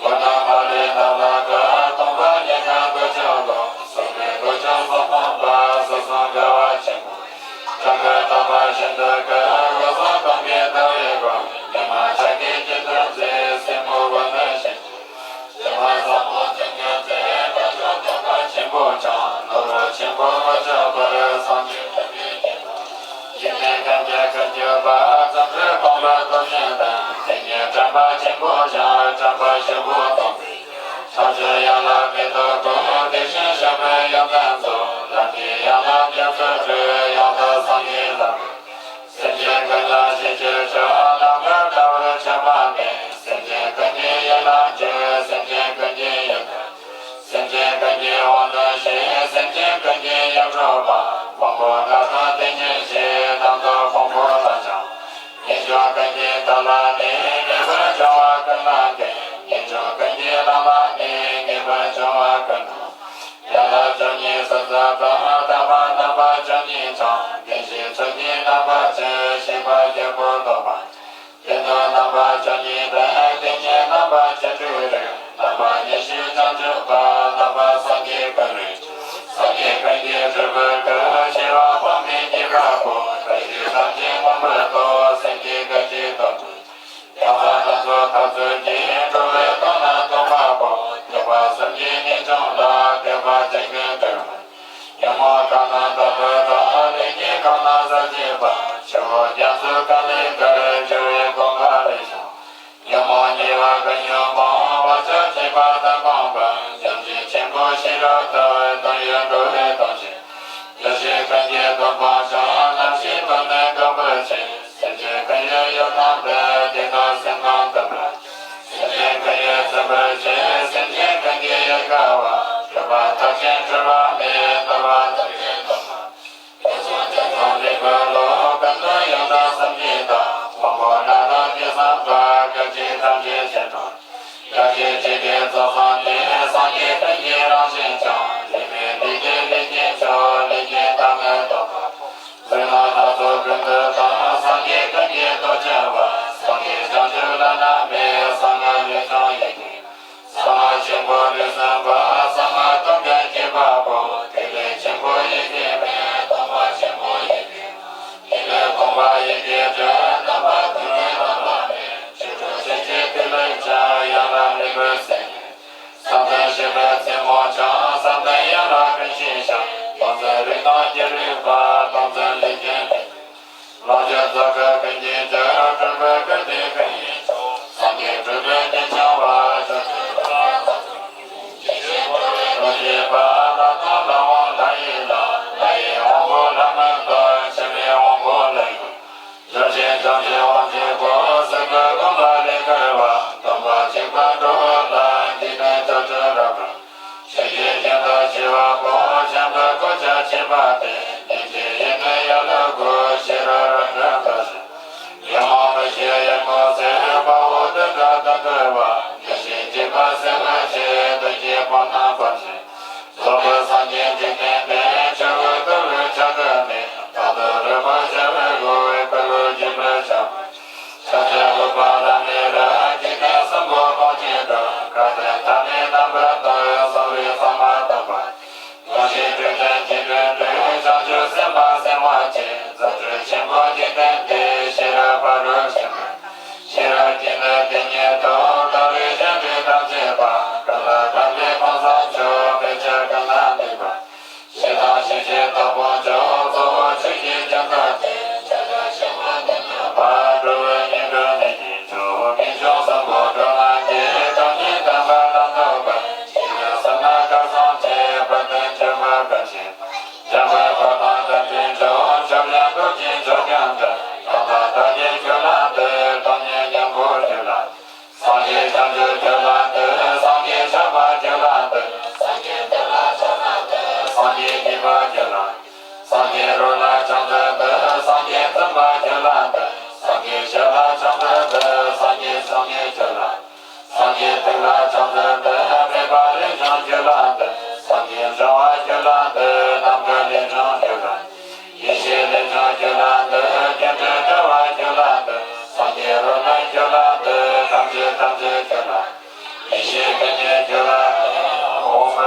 འོད་སྣང་མ་ལུས་རྣམས་ལ་དགའ། སྟོང་པ་ཉིད་ཀྱང་དཀོན་མཆོག་ལོངས། སངས་རྒྱས་དཀོན་མཆོག་གསུམ་སྟོན་པ། སོ་སོར་དགའ་བ་ཆེན་པོ། བྱང་ཆུབ་སྟོན་པ་ཤིན་ཏུ་དཀར། འོད་སྲུང་སྟོན་པའི་ཟླ་བའི་གོས། ཉི་མ་ཕྱག་གི་སྤྱི་ཏོག་མཛེས། སེན་མོ་བོ་ནི་ཤིན་ཏུ། བྱེ་བ་བཟང་པོ་བཅུ་གཉིས་མཛེས། དཀོན་མཆོག་སྟོན་པ་ཆེན་པོ་འཆང་། ནོར་བུ་ཆེན་པོ་མི་ཆགས་པར། སངས་རྒྱས་བྱང་ཆུབ་ཀྱི། འཇིག་རྟེན་ཀུན་གྱི་ཀུན་གྱི་པ། རྫུ་འཕྲུལ་དང་པོའི་སྟོབས་ཆེན་ལྡན། དེ་ཉིད་དྲན་པ་ཆེན་པོ་འཆང་། དྲན་པ་བཞི་པོ་སྟོང་པའི། ཐམས་ཅད་ཡན་ལག་མེ་ཏོག་བཀོད། དེ་བཞིན་གཤེགས་པའི་ཡོན་ཏན་རྫོགས། ལམ་གྱི་ཡན་ལག་བརྒྱད་ཅུ་སྤྲུལ། ཡང་དག་སངས་རྒྱས་ལམ་རིམ། སེམས་ཅན་ཀུན་ལ་ཤེས་བྱའི་ཆོས། རྣམ་དག་ལྟ་བར་ཆགས་པ་མེད། སེམས་ཅན་ཀུན་གྱི་ཡིད་ལ་འཇུག་སེམས་ཅན་ཀུན་གྱི་ཡིད་ལ། སེམས་ཅན་ཀུན་གྱི་དབང་དུ་བྱེད། སེམས་ཅན་ཀུན་གྱི་ཡིད་འཕྲོག་པ། དབང་པོ་ལྔ་དང་དེ་ཉིད་ཆེ། རྣམ་དག་དབང་པོ་ལ་འཆང་། ངེས་འབྱུང་ཀུན་གྱི་མཐའ་ལ་གནས། ངེས་པར་འབྱུང་བ་ཀུན་ལ་འགོད། ངེས་འབྱུང་ཀུན་གྱི་ལམ་ལ་གནས། ངེས་པར་འབྱུང་བ་ཀུན་ལ། ཡན་ལག་བཅུ་གཉིས་སུ་རྩ་དང་། དག་པ་རྣམ་པ་བཅུ་གཉིས་འཆང་། བདེན་བཞིའི་ཚུལ་གྱིས་རྣམ་པ་བཅུ། ཤེས་པ་བཞི་པོ་རྟོགས་པ། དེ་ནི་རྣམ་པ་བཅུ་གཉིས་ལྡན། དེ་ཉིད་རྣམ་པ་བཅུ་དྲུག་རིག་རྣམ་པ་ཉི་ཤུས་བྱང་ཆུབ་པ། རྣམ་པ་སངས་རྒྱས་ཀུན་རིག་སངས་རྒྱས་ཀུན་གྱི་སྤྲུལ་པར་བསྐུལ། ཤེས་པ་སྤངས་པས་རྒྱས་པ་པོ། བཀྲ་ཤིས་ཐམས་ཅད་མངོན་པར་རྟོགས། སེམས་ཀྱི་སྐད་ཅིག་ཐོབ་ཏུ། ཡང་དག་རྣམ་གསུམ་ཐབས་ཚུལ་གྱིས། འགྲོ་བའི་དོན་ལ་གཏོགས་པ་པོ། ཐེག་པ་གསུམ་གྱི་ངེས་འབྱུང་ལ། ཐེག་པ་ཆེན་པོའི་སྤྲུལ་པ། ཉོན་མོངས་ཁམས་རྣམས་དག་པར་རྟོགས། ལས་ཀྱི་ཁམས་རྣམས་ཟད་བྱེད་པ། ཆུ་བོ་རྒྱ་མཚོའི་ཀ་ལས་ཀར། སྦྱོར་བའི་དགོངས་པ་ལས་བྱུང་། ཉོན་མོངས་ཉེས་པ་ཀུན་ཉོན་མོངས། བག་ཆགས་བཅས་པ་དག་སྤངས་པ། བྱང་ཆུབ་ཆེན་པོའི་ཤེས་རབ་ཏུ། དོན་ཡོད་འགྲོ་བའི་དོན་བྱེད། འདུ་ཤེས་ཀུན་གྱི་སྡོམ་སྤངས་ཤིང་། རྣམ་ཤེས་དོན་ནི་འགག་པའི་ཕྱིར། སེམས་ཅན་ཀུན་གྱི་ཡུལ་དང་ལྡན། དེ་དག་སེམས་ཁམས་དམ་པར། སེམས་ཅན་ཀུན་གྱི་བརྩོན་པར་བྱེད། སེམས་ཅན་ཀུན་གྱི་ཡིད་དགའ་བ། སྤྲུལ་པ་མཐར་ཕྱིན་འཁྲུལ་པ་མེད། སྟོན་པ་ཐམས་ཅད་སྟོན་པ། དེ་ཚོ་དེ་ཚོ་ལེགས་པར་སློབ། ཀུན་ཏུ་ཡོན་ཏན་གསུམ་གྱིས་བདག་དབང་པོ་སྣ་དང་དེ་བསམ་པ། སྐད་ཅིག་ཐམས་ཅད་ཞིང་དྲུང་། སྐད་ཅིག་གཅིག་གིས་རྫོགས་སངས་རྒྱས། སངས་རྒྱས་ཀུན་གྱི་རང་བཞིན་འཆང་། ལས་མེད་ལས་ཀྱི་ལས་ཀྱི་མཆོག་ལས་ཀྱི་མཐའ་མེད་རྟོགས་པ། གཟུགས་སྣང་ལྷ་ཚོགས་ཀུན་ཏུ་དང་། སངས་རྒྱས་ཀུན་གྱི་སྟོབས་ཆེན་པོ། སངས་རྒྱས་བྱང་ཆུབ་བླ་ན་མེད། གསང་སྔགས་ལས་བྱུང་ཡི་གེ། གསང་སྔགས་ཆེན་པོ་རིགས་གསུམ་པ། གསང་སྔགས་སྟོབས་ལྡན་སྐྱེས་པ་པོ། ཐིག་ལེ་ཆེན་པོ་ཡི་གེ་མེད། སྟོང་པ་ཆེན་པོ་ཡི་གེ། ཐིག་ལེ་སྟོང་པ་ཡི་གེ་སྒྲོན། རྣམ་པ་ཀུན་ནས་རྣམ་པ་མེད། ཆོ་འཕྲུལ་ཆེན་པོའི་ཐིག་ལེ་འཆར། ཡན་ལག་མེད་པའི་སེང་གེ། བསམ་གཏན་བཞི་པའི་རྩེ་མོ་འཆང་། ས་ག་གི་ཉིན་གྱི་སྤྲུལ་པའི་སྐུ་དེ་གི་ཡིན། སངས་རྒྱས་སྤྲུལ་པའི་རྒྱན་འཆང་བ་ཞབས་ཀྱི་རོ་ཞེས་པ་ལ་དང་ལ་དབང་ལྷ་ཡི་ལྷ། ལྷ་ཡི་དབང་པོ་ལྷ་མོའི་བུ། ཆེན་པོའི་དབང་པོ་ལྷ་ཡི་བུ། བྱང་ཆུབ་ཐམས་ཅད་དབང་ཆེན་པོ། སྲིད་པའི་དགོན་པ་ལས་བརྒལ་བ། སྟོན་པ་གཅིག་པུ་འགྲོ་བ་ལ། འཇིག་རྟེན་ཆོ་འཕྲུལ་རབ་འབྱམས། ཆོས་ཀྱི་རྒྱལ་མཚན་ཞི་བ་པོ། བྱམས་པའི་སྐུ་ཆ་བྱེ་བ་སྟེ། སྙིང་རྗེ་ཡེ་ནས་ཡར་ལ་བསྐོར། ཤེས་རབ་རབ་འབྱམས་དར་ཞིང་། ཡིད་འོང་མི་ཤེས་ཡེ་མོ་ཟེར། དཔའ་བོ་དུད་འགྲོ་དང་བྲལ་བ། བདེན་བཞིའི་འཇིགས་པ་སེལ་བར་བྱེད། བདུད་ཀྱི་དབང་རྣམ་སྤངས་ཤིང་། རྫོགས་པའི་སངས་རྒྱས་འཇིག་རྟེན་འདིར། ཆོས་སྐུ་ཐུབ་པའི་ཆ་བྱད་ནི། རྟག་ཏུ་རོལ་པར་བྱ་བའི་སྒོ། བོད་ཀླུ་འཇིགས་པའི་ཆ་བྱད། ཤཱཀྱ་ལྷོ་པ་ལ་ནི་ར། འཇིག་རྟེན་གསུམ་པོ་སྤོང་བྱེད་དང་། བཀའ་དྲིན་དམ་པའི་རྣམ་པར་དག། གསང་བའི་གསང་བ་དམ་པ། གང་ཞིག་སྤྲུལ་བསྟན་གྱི་སྤྲུལ་སྤྲུལ། བྱང་ཆུབ་སེམས་དཔའ་སེམས་དཔའ་ཆེ། རྫུ་འཕྲུལ་ཆེན་པོ་འཇིག་རྟེན་འདིར། ཤེས་རབ་ཕ་རོལ་ཕྱིན་པ། ཤེས་རབ་ཀྱི་ནི་དེ་ཉིད་དུ། རྟག་རིག་གཞན་དྲི་དང་བཅས་པ། གང་ལ་དམ་པའི་གང་ཟག་མཆོག། དཔེ་བྱད་གང་ལ་འདུས་པ། ཞེ་སྡང་ཞེ་བཅས་དག་སྤོང་ཕྱོགས། གཙོ་བོ་ཆོས་ཀྱི་རྒྱལ་མཚན་ཏེ། ཕྱག་རྒྱ་ཆེན་པོ་འདི་བསྣམས་པ། འགྲོ་བའི་སྙིང་ཁྲོ་ནད་ཀྱི་མཆོག། ངེས་འབྱུང་གསུམ་པོ་སྒྲོལ་ལམ་གྱི། དོན་གཉིས་བསྟན་པ་ལམ་རྟོགས་པ། ཞི་བའི་བསོད་ནམས་སྐལ་བཟང་ཆེ། དཔལ་ལྡན་སྤྱོད་པ་དགའ་ཞིང་། འཇམ་དཔལ་དཔའ་དང་ལྡན་པའི་མཆོག། མཆོག་སྦྱིན་སྟོབས་ཀྱི་མཆོག་ཀྱང་འདྲ། ཡང་དག་བདག་གི་སྤྱོད་ལམ་སྟེ། སྟོང་ཉིད་སྙིང་པོའི་སྤྱོད་ལམ། སངས་རྒྱས་བྱང་ཆུབ་སྤྱོད་ལམ་སྟེ། སངས་རྒྱས་ཆགས་པའི་སྤྱོད་ལམ་སྟེ། སངས་རྒྱས་བདེ་བླག་སྤྱོད་ལམ་སྟེ། སངས་རྒྱས་སྐྱིད་པའི་སྤྱོད་ལམ། སངས་རྒྱས་རོ་ལངས་བྱང་སེམས་སྟེ། སངས་རྒྱས་འཛུམ་པའི་སྤྱོད་ལམ་སྟེ། སངས་རྒྱས་ཞི་ལྷག་བྱང་སེམས་སྟེ། སངས་རྒྱས་གསང་ངེའི་སྤྱོད་ལམ། སངས་རྒྱས་ཐིག་ལེ་བྱང་སེམས་སྟེ། མེད་པ་ལས་བྱུང་སྤྱོད་ལམ་སྟེ། སངས་རྒྱས་འབྱུང་བའི་སྤྱོད་ལམ་སྟེ། ནམ་མཁའ་ལས་བྱུང་སྤྱོད་ལམ། ཡེ་ཤེས་ལས་བྱུང་སྤྱོད་ལམ་སྟེ། སྒྱུ་འཕྲུལ་དྲ་བའི་སྤྱོད་ལམ་སྟེ། སངས་རྒྱས་རོལ་མོའི་སྤྱོད་ལམ་སྟེ། ཐམས་ཅད་ཐམས་ཅད་སྤྱོད་ལམ། ཡེ་ཤེས་ཀུན་གྱི་སྤྱོད་ལམ། ཨོཾ་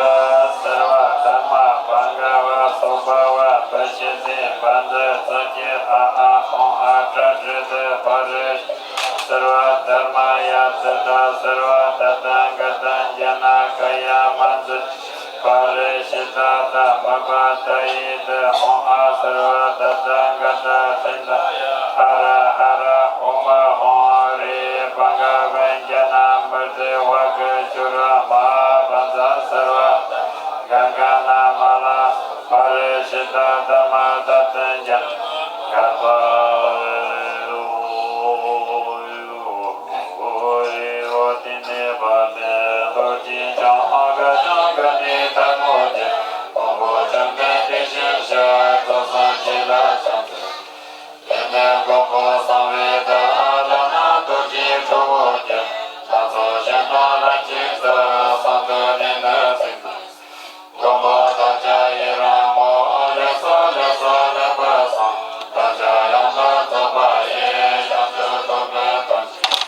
སརྦ་དྷརྨ་བྷ་ག་ཝ་སྭ་བྷཱ་ཝ་བི་ཤུདྡྷི་པཉྩ་ཙི་ཨ་ཨ་ཨོཾ་ཨ་ཏྲ་ཏྲི་ཏི་པ་རི་ཤུདྡྷ་སརྦ་དྷརྨ་ཡ་ཙི་ཏ་སརྦ་ཏ་ཐཱ་ག་ཏ་ཛྙཱ་ན་ག་ཡ་མཉྫ་པ་རི་ཤུདྡྷ་ཏ་མ་པ་ཏ་ཡི་ཏི་ཨོཾ་ཨ་སརྦ་ཏ་ཐཱ་ག་ཏ་ཧྲྀ་ད་ཧ་ར་ཧ་ར་ཨོཾ་ཧཱུྃ་ཧྲཱིཿ་བྷ་ག་ཝཱ་ཛྙཱ་ན་མུ་ཏི་ཝཱ་ག་ཤུ་ར་མ་ཧཱ་པཉྩ་སརྦ་ག་ག་ན་མ་ལ་པ་རི་ཤུདྡྷ་དྷརྨ་ཏ་ཏ་ཛྙཱ་ན་གརྦྷ། དེ་ནས་བར་དུ་རྡོ་རྗེ་འཆང་དགའ་འཆང་དགའ་ནི་ཐལ་མོ་སྒྲ། དབང་པོ་བཅོམ་ལྡན་དེ་བཞིན་གཤེགས། རྫོགས་སངས་རྒྱས་ལ་ཕྱག་འཚལ། དེ་ནས་མགོན་པོ་གསང་བའི་བདག་བླ་ན་རྡོ་རྗེ་ཁྲོ་བོ་རྒྱལ། སྣ་ཚོགས་ཞིང་དུ་ལྷན་ཅིག་ཏུ། གསང་འདུས་ནས་ནི་གཟིགས་པ། མགོན་པོ་བདག་ཅག་ཡི་རང་ངོ་། ལེགས་སོ་ལེགས་སོ་ལེགས་པར་གསུངས། བདག་ཅག་ཡང་དག་རྫོགས་པ་ཡི། བྱང་ཆུབ་ཐོབ་པའི་དོན་ཆེན་པོ།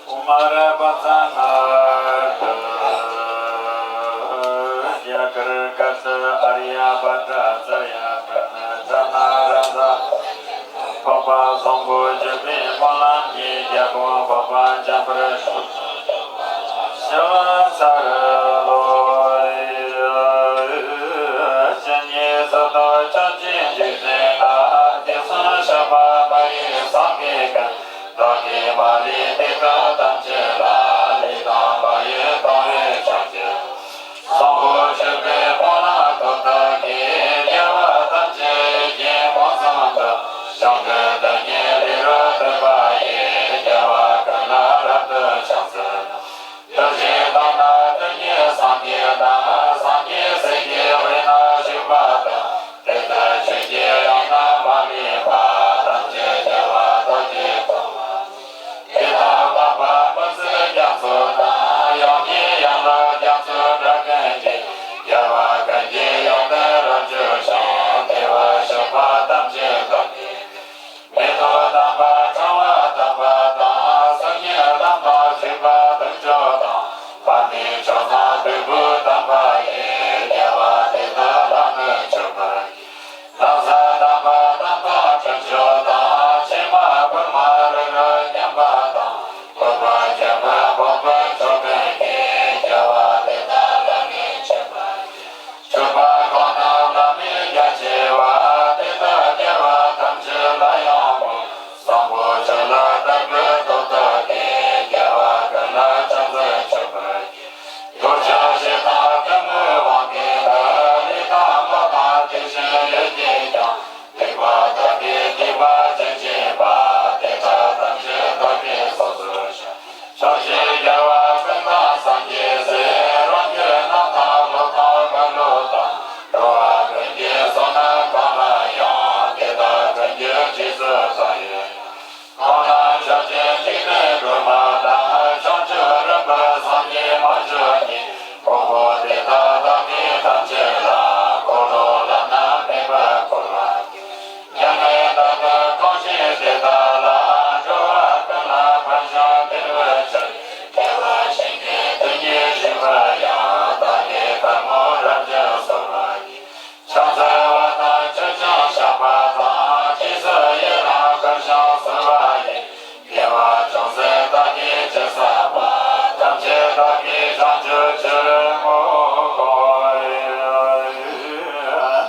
ཀུ་མཱ་ར་པ་ཙ་ན་ཏུ་ཛྱ་གར་ཀ་ཏུ་ཨཱརྱ་བྷ་དྲ་ཙརྱ་ཏ་ན་ཏ་ན་ར་ཛ། འཕགས་པ་བཟང་པོ་སྤྱོད་པའི་སྨོན་ལམ་གྱི་རྒྱལ་པོ་འཕགས་པ་འཇམ་དཔལ་ཞབས་ཕྱི་ལ་ལོ། ཇི་སྙེད་སུ་དག་བྱང་ཆུབ་འཇིག་རྟེན་ན། དུས་གསུམ་གཤེགས་པ་དཔའ་བོས་སངས་རྒྱས་ཀུན། བདག་གིས་མ་ལུས་དེ་དག་ ཐུབ་པ་ཡི་རྒྱལ་བ་ཀུན་ལ་རབ་ཏུ་ཕྱག་འཚལ་ལོ། ཐུགས་རྗེ་བདག་ནི་དོན་གཉིས་སངས་རྒྱས་དང་། སངས་རྒྱས་སྲས་ཀྱི་དབུས་ན་བཞུགས་པ་དང་། དེ་ལྟར་ཆོས་ཀྱི་དབྱིངས་རྣམས་མ་ལུས་པ། ཐམས་ཅད་རྒྱལ་བ་ཐུགས་ཀྱི་ཐོག་མ། དེ་དག་འཕགས་པ་མི་བསྐྱོད་རྒྱ་མཚོ་དང་། ཡང་ཉིད་ཡང་ལག་རྒྱ་མཚོའི་སྒྲ་ཀུན་གྱིས། རྒྱལ་བ་ཀུན་གྱི་ཡོན་ཏན་རབ་བརྗོད་ཅིང་། བདེ་བར་གཤེགས་པ་ཐམས་ཅད་དག་གི་མེ་ཏོག་དམ་པ་ཕྲེང་བ་དམ་པ་དང་། སངས་རྒྱས་རྣམས་དང་བཞུགས་པ་དུང་ཕྱུར་དང་། འཕགས་མའི་ཕྱོགས་བཟང་བེའུ་དམ་པ་ཡི། རྒྱལ་བ་དེ་དག་ལ་ནི་མཆོད་པར་བགྱི། ལམ་བཟང་དམ་པ་རྣམས་དང་དྲུང་མཆོག་དང་། ཕྱེ་མ་ཕུར་མ་རི་རབ་མཉམ་པ་དང་། བཀོད་པ་རྒྱ་མཚོའི་དབང་པོའི་མཆོག་ཀུན་གྱིས། རྒྱལ་བ་དེ་དག་ལ་ནི་མཆོད་པར་བགྱི། མཆོད་པ་གང་རྣམས་བླ་མེད་རྒྱ་ཆེ་བ། དེ་དག་རྒྱལ་བ་ཐམས་ཅད་ལ་ཡང་དགོངས། བཟང་པོ་ཕྱོགས་ལ་བརྟན་པའི་སྟོབས་དག་གིས། རྒྱལ་བ་ཀུན་ལ་ཕྱག་འཚལ་མཆོད་པར་བགྱི། འདོད་ཆགས་ཞེ་སྡང་གཏི་མུག་དབང་གིས་ནི། ལས་དང་ལྷ་དང་དེ་བཞིན་ཡོན་ཏན་ཀྱང་། སྡིག་པ་དག་གིས་བསྡིགས་པ་ཅི་མཆིས་པ། དེ་དག་ཐམས་ཅད་བདག་གིས་སོ་སོར་བཤགས། ཕྱོགས་བཅུའི་རྒྱལ་བ་ཀུན་དང་སངས་རྒྱས་སྲས། རང་རྒྱུད་རྣམས་དང་སློབ་དང་མི་སློབ་དང་། འགྲོ་བ་ཀུན་གྱི་བསོད་ནམས་གང་ལ་ཡང་། དེ་དག་ཀུན་གྱི་རྗེས་སུ་བདག་ཡི་ཡང་། གང་རྣམས་ཕྱོགས་བཅུའི་འཇིག་རྟེན་སྒྲོན་མ་དང་། བྱང་ཆུབ་རིམ་པར་སངས་རྒྱས་མ་བྱོན་ནས། དགོངས་པ་དེ་དག་བདག་གིས་ཐམས་ཅད་ལ། འཁོར་ལོ་བླ་ན་མེད་པར་བསྐོར་བ། མྱ་ངན་འདའ་སྟོན་གང་བྱེད་དེ་དག་ལ། འགྲོ་བ་ཀུན་ལ་ཕན་ཕྱིར་བདེ་བའི་ཕྱིར། བདེ་བར་གཤེགས་ནས་དོན་གཉིས་བཞེས་པར་ཡང་། བདག་གིས་ཐལ་མོ་རབ་བརྒྱན་གསོལ་བར་བགྱི། ཕྱག་འཚལ་བ་དང་མཆོད་ཅིང་བཤགས་པ་དང་། རྗེས་སུ་ཡི་རང་བསྐུལ་ཞིང་གསོལ་བ་ཡི། རྒྱལ་བ་ཅུང་ཟད་བདག་གིས་ཅི་བསགས་པ། ཐམས་ཅད་བདག་གིས་བྱང་ཆུབ་ཕྱིར་བསྔོ།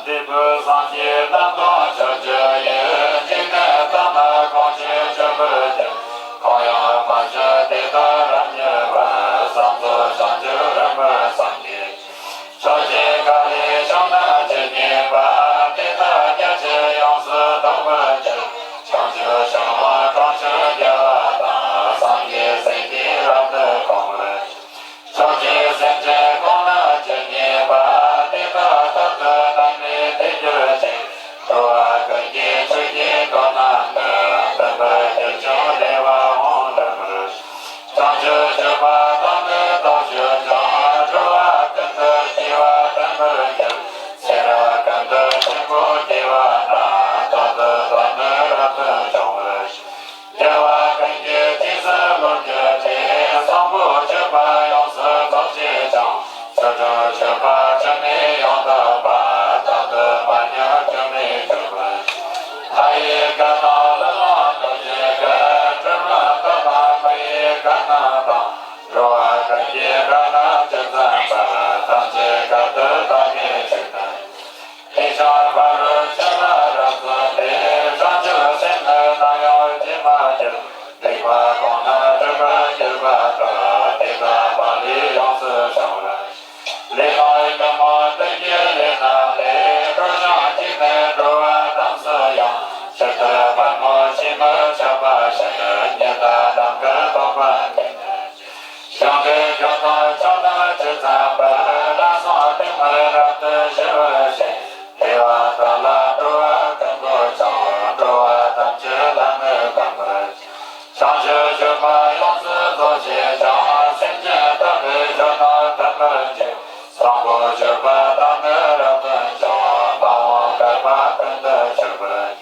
འདོད་པའི་སངས་རྒྱས་རྣམས་དང་ཕྱོགས་བཅུ་ཡི། འཇིག་རྟེན་དག་ན་གང་བྱོན་མཆོད་པར་བགྱི། གང་ཡང་མ་བྱོན་དེ་དག་རབ་མྱུར་བར། བསམ་རྫོགས་བྱང་ཆུབ་རིམ་པར་སངས་རྒྱས། ཕྱོགས་བཅུའི་མཁའ་ལས་བྱུང་ན་ཇི་སྙེད་པ། དེ་དག་རྒྱ་ཆེར་ཡོངས་སུ་རྫོགས་པར་གྱུར། བྱང་ཆུབ་ཕྱོགས་ལ་གང་བྱོན་རྒྱལ་བ་དང་། སངས་རྒྱས་སྲས་ཀྱིས་རབ་ཏུ་བསྐོར་བར་གྱུར། ཕྱོགས་བཅུའི་སེམས་ཅན་གང་ན་ཇི་སྙེད་པ། དེ་དག་རྟག་ཏུ་དམ་པའི་དེར་གྱུར་ཅིག། འགྲོ་བ་ཀུན་གྱི་ཆོས་ཀྱི་དོན་རྣམས་ནི། མཐུན་པར་གྱུར་ཅིང་རེ་བ་འོང་འགྲུབ་པར། བྱང་ཆུབ་སྤྱོད་པ་དང་ནི་བདག་སྤྱོད་ཅིང་། འགྲོ་བ་ཀུན་ཏུ་སྐྱེ་བ་དམ་པར་འགྱུར། ཚེ་རབས་ཀུན་ཏུ་ཆོས་འཁོར་སྐྱེ་བ་དང་། རྟག་ཏུ་བདག་ནི་རབ་ཏུ་འབྱུང་བར་ཤོག། རྒྱལ་བ་ཀུན་གྱི་རྗེས་སུ་བསླུར་གྱུར་ཏེ། བཟང་པོ་སྤྱོད་པ་ཡོངས་སུ་རྫོགས་བྱེད་ཅིང་། ཚུལ་ཁྲིམས་སྤྱོད་པ་དྲི་མེད་ཡང་དག་པ། རྟག་ཏུ་མ་ཉམས་སྒྲོན་མེ་གྱུར་པར་ཤོག། ལྷ་ཡི་བཀའ་དང་ཀླུ་དང་གདོན་བཞིའི་བཀའ། གྲུལ་བུམ་དག་དང་མི་ཡི་བཀའ་རྣམས་དང་། འགྲོ་བ་ཀུན་གྱི་བཀའ་རྣམས་ཇི་ཙམ་པར། ཐམས་ཅད་བཀའ་བརྟེན་བདག་ནི་ཇི་ལྟར། དེ་ཕྱིར་ཕ་རོལ་ཕྱིན་ལ་རབ་བརྩོན་ཏེ། བྱང་ཆུབ་སེམས་ནི་ནམ་ཡང་བརྗེད་མ་གྱུར། སྡིག་པ་གང་རྣམས་སྒྲིབ་པར་གྱུར་པ་དག། དེ་དག་ཕ་ལས་ཡོངས་སུ་བྱང་བར་ཤོག། ལས་དང་ཉོན་མོངས་གདོན་གྱི་ལས་རྣམས་ལས། གྲོལ་ཞིང་འཇིག་རྟེན་འགྲོ་བ་ཐམས་སུ་ཡང་། ཇི་ལྟར་ཕག་མོ་ཆེན་མོས་ཆགས་པ་བཞིན། ཉི་ཟླ་གདོང་གི་རྟོག་པ་འདི་ནི་ཇི། གཞན་དོན་སྦྱོང་དང་སྦྱང་ནི་ཇི་ཙམ་པར། ལམ་སྲང་གཏིང་མར་རབ་ཏུ་ཞི་བར་བྱེད། དེ་བ་དག་ལ་འགྲོ་བ་ཀུན་གོ་ཅིང་། འགྲོ་བ་ཐམས་ཅད་ལ་ནི་གང་བར་བྱེད། བྱང་ཆུབ་སྤྱོད་པ་ཡོངས་སུ་རྫོགས་བྱེད་ཅིང་། སེམས་ཅན་དག་གི་སྤྱོད་དང་མཐུན་པར་བྱེད། བཟང་པོ་སྤྱོད་པ་དག་ནི་རབ་ཏུ་འབྱུང་། མ་འོངས་བསྐལ་པ་ཀུན་ཏུ་སྤྱོད་པར་བགྱི།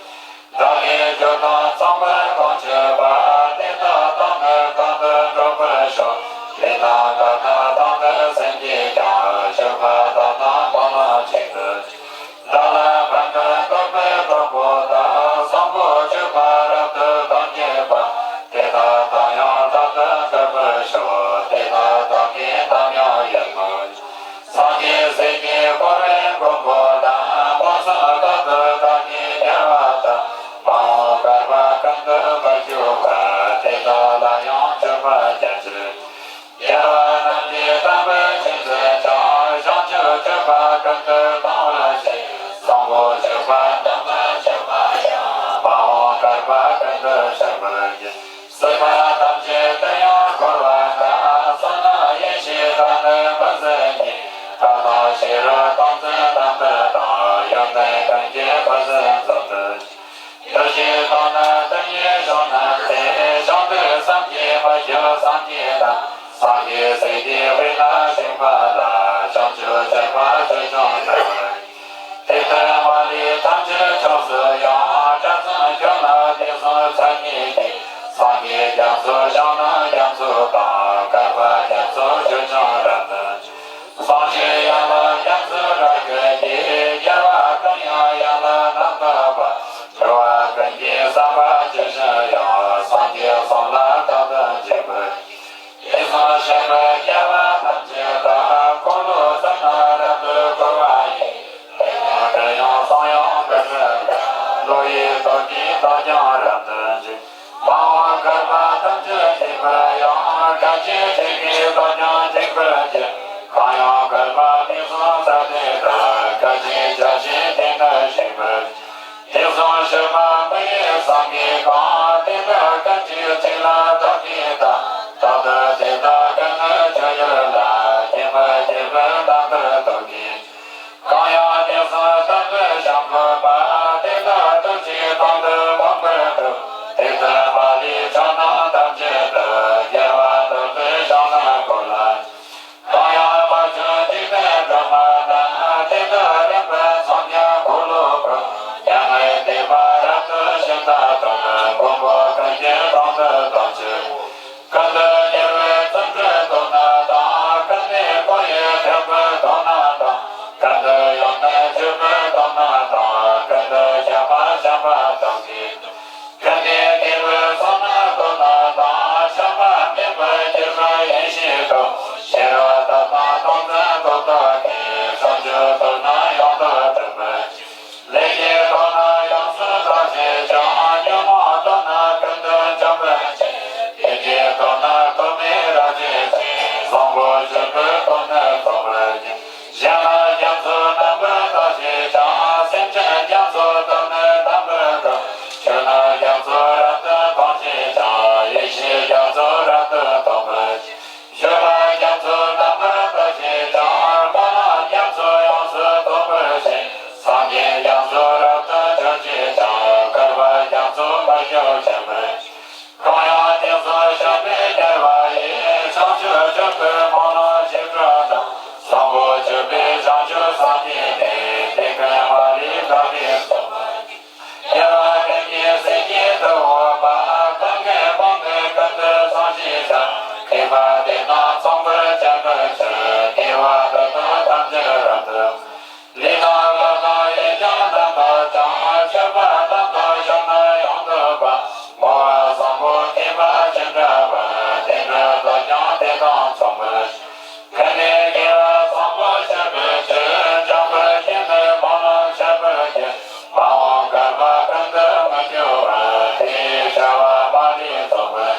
བདག་གིས་སྤྱོད་དང་བསམ་པ་གང་བྱེད་པ། དེ་དག་དང་ནི་གང་དུ་འགྲོགས་པར་ཤོག། ལས་དང་བཀའ་རྣམས་དང་ནི་སེམས་ཀྱིས་ཀྱང་། སྤྱོད་པ་དག་དང་སྤང་བླང་གཅིག་ཏུ་སྤྱད། བདག་ལ་ཕན་པའི་སྟོབས་པའི་གྲོགས་པོ་དག། བཟང་པོ་སྤྱོད་པ་རབ་ཏུ་དང་བཅས་པ། དེ་དག་དང་ཡང་རྟག་ཏུ་འགྲོགས་པར་ཤོག། དེ་དག་དག་གིས་དམ་ཡང་ཡིད་མོས། སངས་རྒྱས་སྲས་ཀྱིས་བསྐོར་བའི་མགོན་པོ་དང་། དཔག་བསམ་རྟག་ཏུ་བདག་ཉིད་རྒྱལ་བ་དང་། མ་འོངས་བསྐལ་པ་ སྲས་ཀྱི་དབུས་ན་བཞུགས་པ་ལ། བྱང་ཆུབ་སྤྱོད་པ་ཆོས་སྐྱོང་དང་། དེ་ལྟར་མ་ལུས་ཐམས་ཅད་ཕྱོགས་སུ་ཡང་། གྲྭ་ཚང་ཁྱོད་ལ་དུས་གསུམ་མཚན་ཉིད་ཀྱི། སངས་རྒྱས་རྒྱ་མཚོ་ཞང་ནང་རྒྱ་མཚོ་དང་། བསྐལ་པ་རྒྱ་མཚོ་ཆོས་སྐྱོང་རབ་ཏུ་འབྱེད། སངས་རྒྱས་ཡན་ལག་རྒྱ་མཚོའི་རབ་རྒྱས་ཀྱིས། རྒྱལ་བ་ཀུན་དབྱངས་ཡན་ལག་རྣམ་དག་པ། འགྲོ་བ་ཀུན་གྱི་བསམ་པ་ཇི་བཞིན་དབྱངས། སངས་རྒྱས་གསུམ་ལ་རྟག་ཏུ་འཇུག་པར། དེ་གསུམ་ཤེས་པའི་སྐལ་བ་ཐམས་ཅད་དག་འཁོར་ལོ་བསོད་ནམས་རབ་ཏུ་བསྐུལ་བ་ཡིས། དེ་དག་འདྲེན་ཡང་གསང་ཡང་གསུམ་འདྲེན་དང་། བློ་ཡི་སྟོབས་ཀྱིས་བདག་ཀྱང་རབ་ཏུ་འཇུག་མ་འོངས་བསྐལ་པ་ཐམས་ཅད་འཇིག་པར་ཡང་། སྐད་ཅིག་གཅིག་གིས་བདག་ཀྱང་འཇིག་པར་འགྱུར། གང་ཡང་བསྐལ་པ་དུས་གསུམ་ས་སྟེང་དུ། སྐད་ཅིག་གྲགས་ཤིང་དེ་ནི་ཞིག་པར་འགྱུར། དེ་གསུམ་ཤེས་པ་མི་ཡི་སེམས་ཀྱིས་གང་། དེ་དག་སྐད་ཅིག་གཅིག་ལ་བདག་གིས་བལྟ། རྟག་ཏུ་དེ་དག་ཀུན་ནས་འབྱུང་འགྱུར་ལ། སྐྱེ་མི་སྐྱེ་བར་རྣམ་པར་རྟོག་གེ། གང་ཡང་དེ་གསུམ་དག་ཏུ་བྱང་བཀོད་པ། དེ་དག་ཐམས་ཅད་དོན་དུ་མངོན་པར་གྲུབ། དེ་ལྟར་མ་ལུས་ཕྱོགས་རྣམས་ཐམས་ཅད་དུ། རྒྱལ་བ་རྣམས་ཀྱི་ཞལ་སྔ་འཁོར་ལ། གང་ཡང་མ་བྱོན་འཇིག་རྟེན་སྒྲོན་མ་དང་། དེ་དག་རིམ་པས་འཚོ་མྱ་འཁོར་ལོ་བསྐོར། མྱ་ངན་འདས་པ་རབ་ཏུ་ཕྱིན་དང་མཐུན། མགོན་པོ་ཀུན་གྱི་དྲུང་དུ་བདག་མཆིས། ཀུན་ཏུ་རྒྱལ་བའི་བརྩོན་འགྲུས་མཐོ་རྣམས་དང་། ཀུན་ནས་མཁོ་ཡི་ཐེག་པ་མཐོ་རྣམས་དང་། ཀུན་ཏུ་ཡོན་ཏན་ཕྱུག་པོ་མཐོ་རྣམས་དང་། ཀུན་ཏུ་ཞན་པ་ཞན་པ་ཐམས་ཅད་དང་། ཀུན་ནས་དགེ་བའི་བསོད་ནམས་མཐོ་རྣམས་དང་། ཆགས་པ་མེད་པར་གྱུར་པའི་ཡེ་ཤེས་སྟོབས། ཤེས་རབ་དག་དང་སྟོང་ཙམ་ཐོབ་བདག་གིས། བྱང་ཆུབ་མཐོ་རྣམས་ཡང་དག་གྲུབ་པར་བྱེད། ལས་ཀྱི་མཐོ་རྣམས་ཡོངས་སུ་དག་བྱེད་ཅིང་། ཉོན་མོངས་མཐོ་རྣམས་ཀུན་ཏུ་འཇོམས་པར་བྱེད། ཡིད་ཀྱི་མཐོ་རྣམས་ཐོགས་མེད་རབ་བྱེད་ཅིང་། བཟང་པོ་སྤྱོད་པའི་སྟོབས་ནི་ཐོབ་པར་བགྱི། གཞན་རྣམས་རྒྱ་མཚོ་རྣམ་པར་དག་བྱེད་ཅིང་། སེམས་ཅན་རྒྱ་མཚོའི་སྟོབས་ནི་རྣམ་པར་དག་ཆོས་རྣམས་རྒྱ་མཚོ་རབ་ཏུ་མཐོང་བྱེད་ཅིང་། ཡེ་ཤེས་རྒྱ་མཚོ་རབ་ཏུ་ཐོབ་པར་བགྱི། སྤྱོད་པ་རྒྱ་མཚོ་རྣམ་པར་དག་བྱེད་ཅིང་། སྨོན་ལམ་རྒྱ་མཚོ་ཡོངས་སུ་ཐོབ་པར་བྱེད། སངས་རྒྱས་རྒྱ་མཚོ་རབ་ཏུ་འབྱུང་བྱེད་ཅིང་། བསྐལ་པ་རྒྱ་མཚོ་མ་སྐྱོབ་འབྱིན་པར་བགྱི། གང་ཡང་དེ་གསུམ་ཤེས་པའི་རྒྱལ་བ་ཡིས། བྱང་ཆུབ་སྤྱོད་པའི་སྨོན་ལམ་རྗེས་འགྲོ་རྣམས། བཟང་པོ་སྤྱོད་པས་བྱང་ཆུབ་སངས་རྒྱས་ཏེ། དེ་ཀུན་མ་ལུས་བདག་གིས་རྫོགས་པར་བགྱི། རྒྱལ་བ་ཀུན་གྱི་སྲས་ཀྱི་ཐུ་བོ་པ། གང་གིས་སྤངས་ཏེ་ཀུན་ཏུ་བཟང་བྱས་ཀྱང་། མཁས་པ་དེ་རྣམས་མཚུངས་པར་བྱ་མི་བྱ། དགེ་བ་འདི་དག་ཐམས་ཅད་རབ་ཏུ། ལུས་དང་ངག་དང་ཡིད་ཀྱང་དམ་པར་བཅངས། སྤྱོད་པ་རྣམ་དག་ཕྱོགས་རྣམས་ཡོངས་དག་པ། བསྔོ་བ་བཟང་པོ་མཁས་པ་ཅི་འདྲ་བ། དེ་འདྲ་བདག་ཀྱང་དེ་དང་མཚུངས་པར། ཀུན་ནས་དགེ་བ་བཟང་པོ་སྤྱོད་པའི་ཕྱིར། འཇམ་དཔལ་གྱིས་ནི་སྨོན་ལམ་བྱེད་པར་བགྱི། མ་འོངས་བསྐལ་པ་ཀུན་ཏུ་མི་སྐྱོ་བར། དེ་ཡི་བྱ་བ་མ་ལུས་རྫོགས་པར།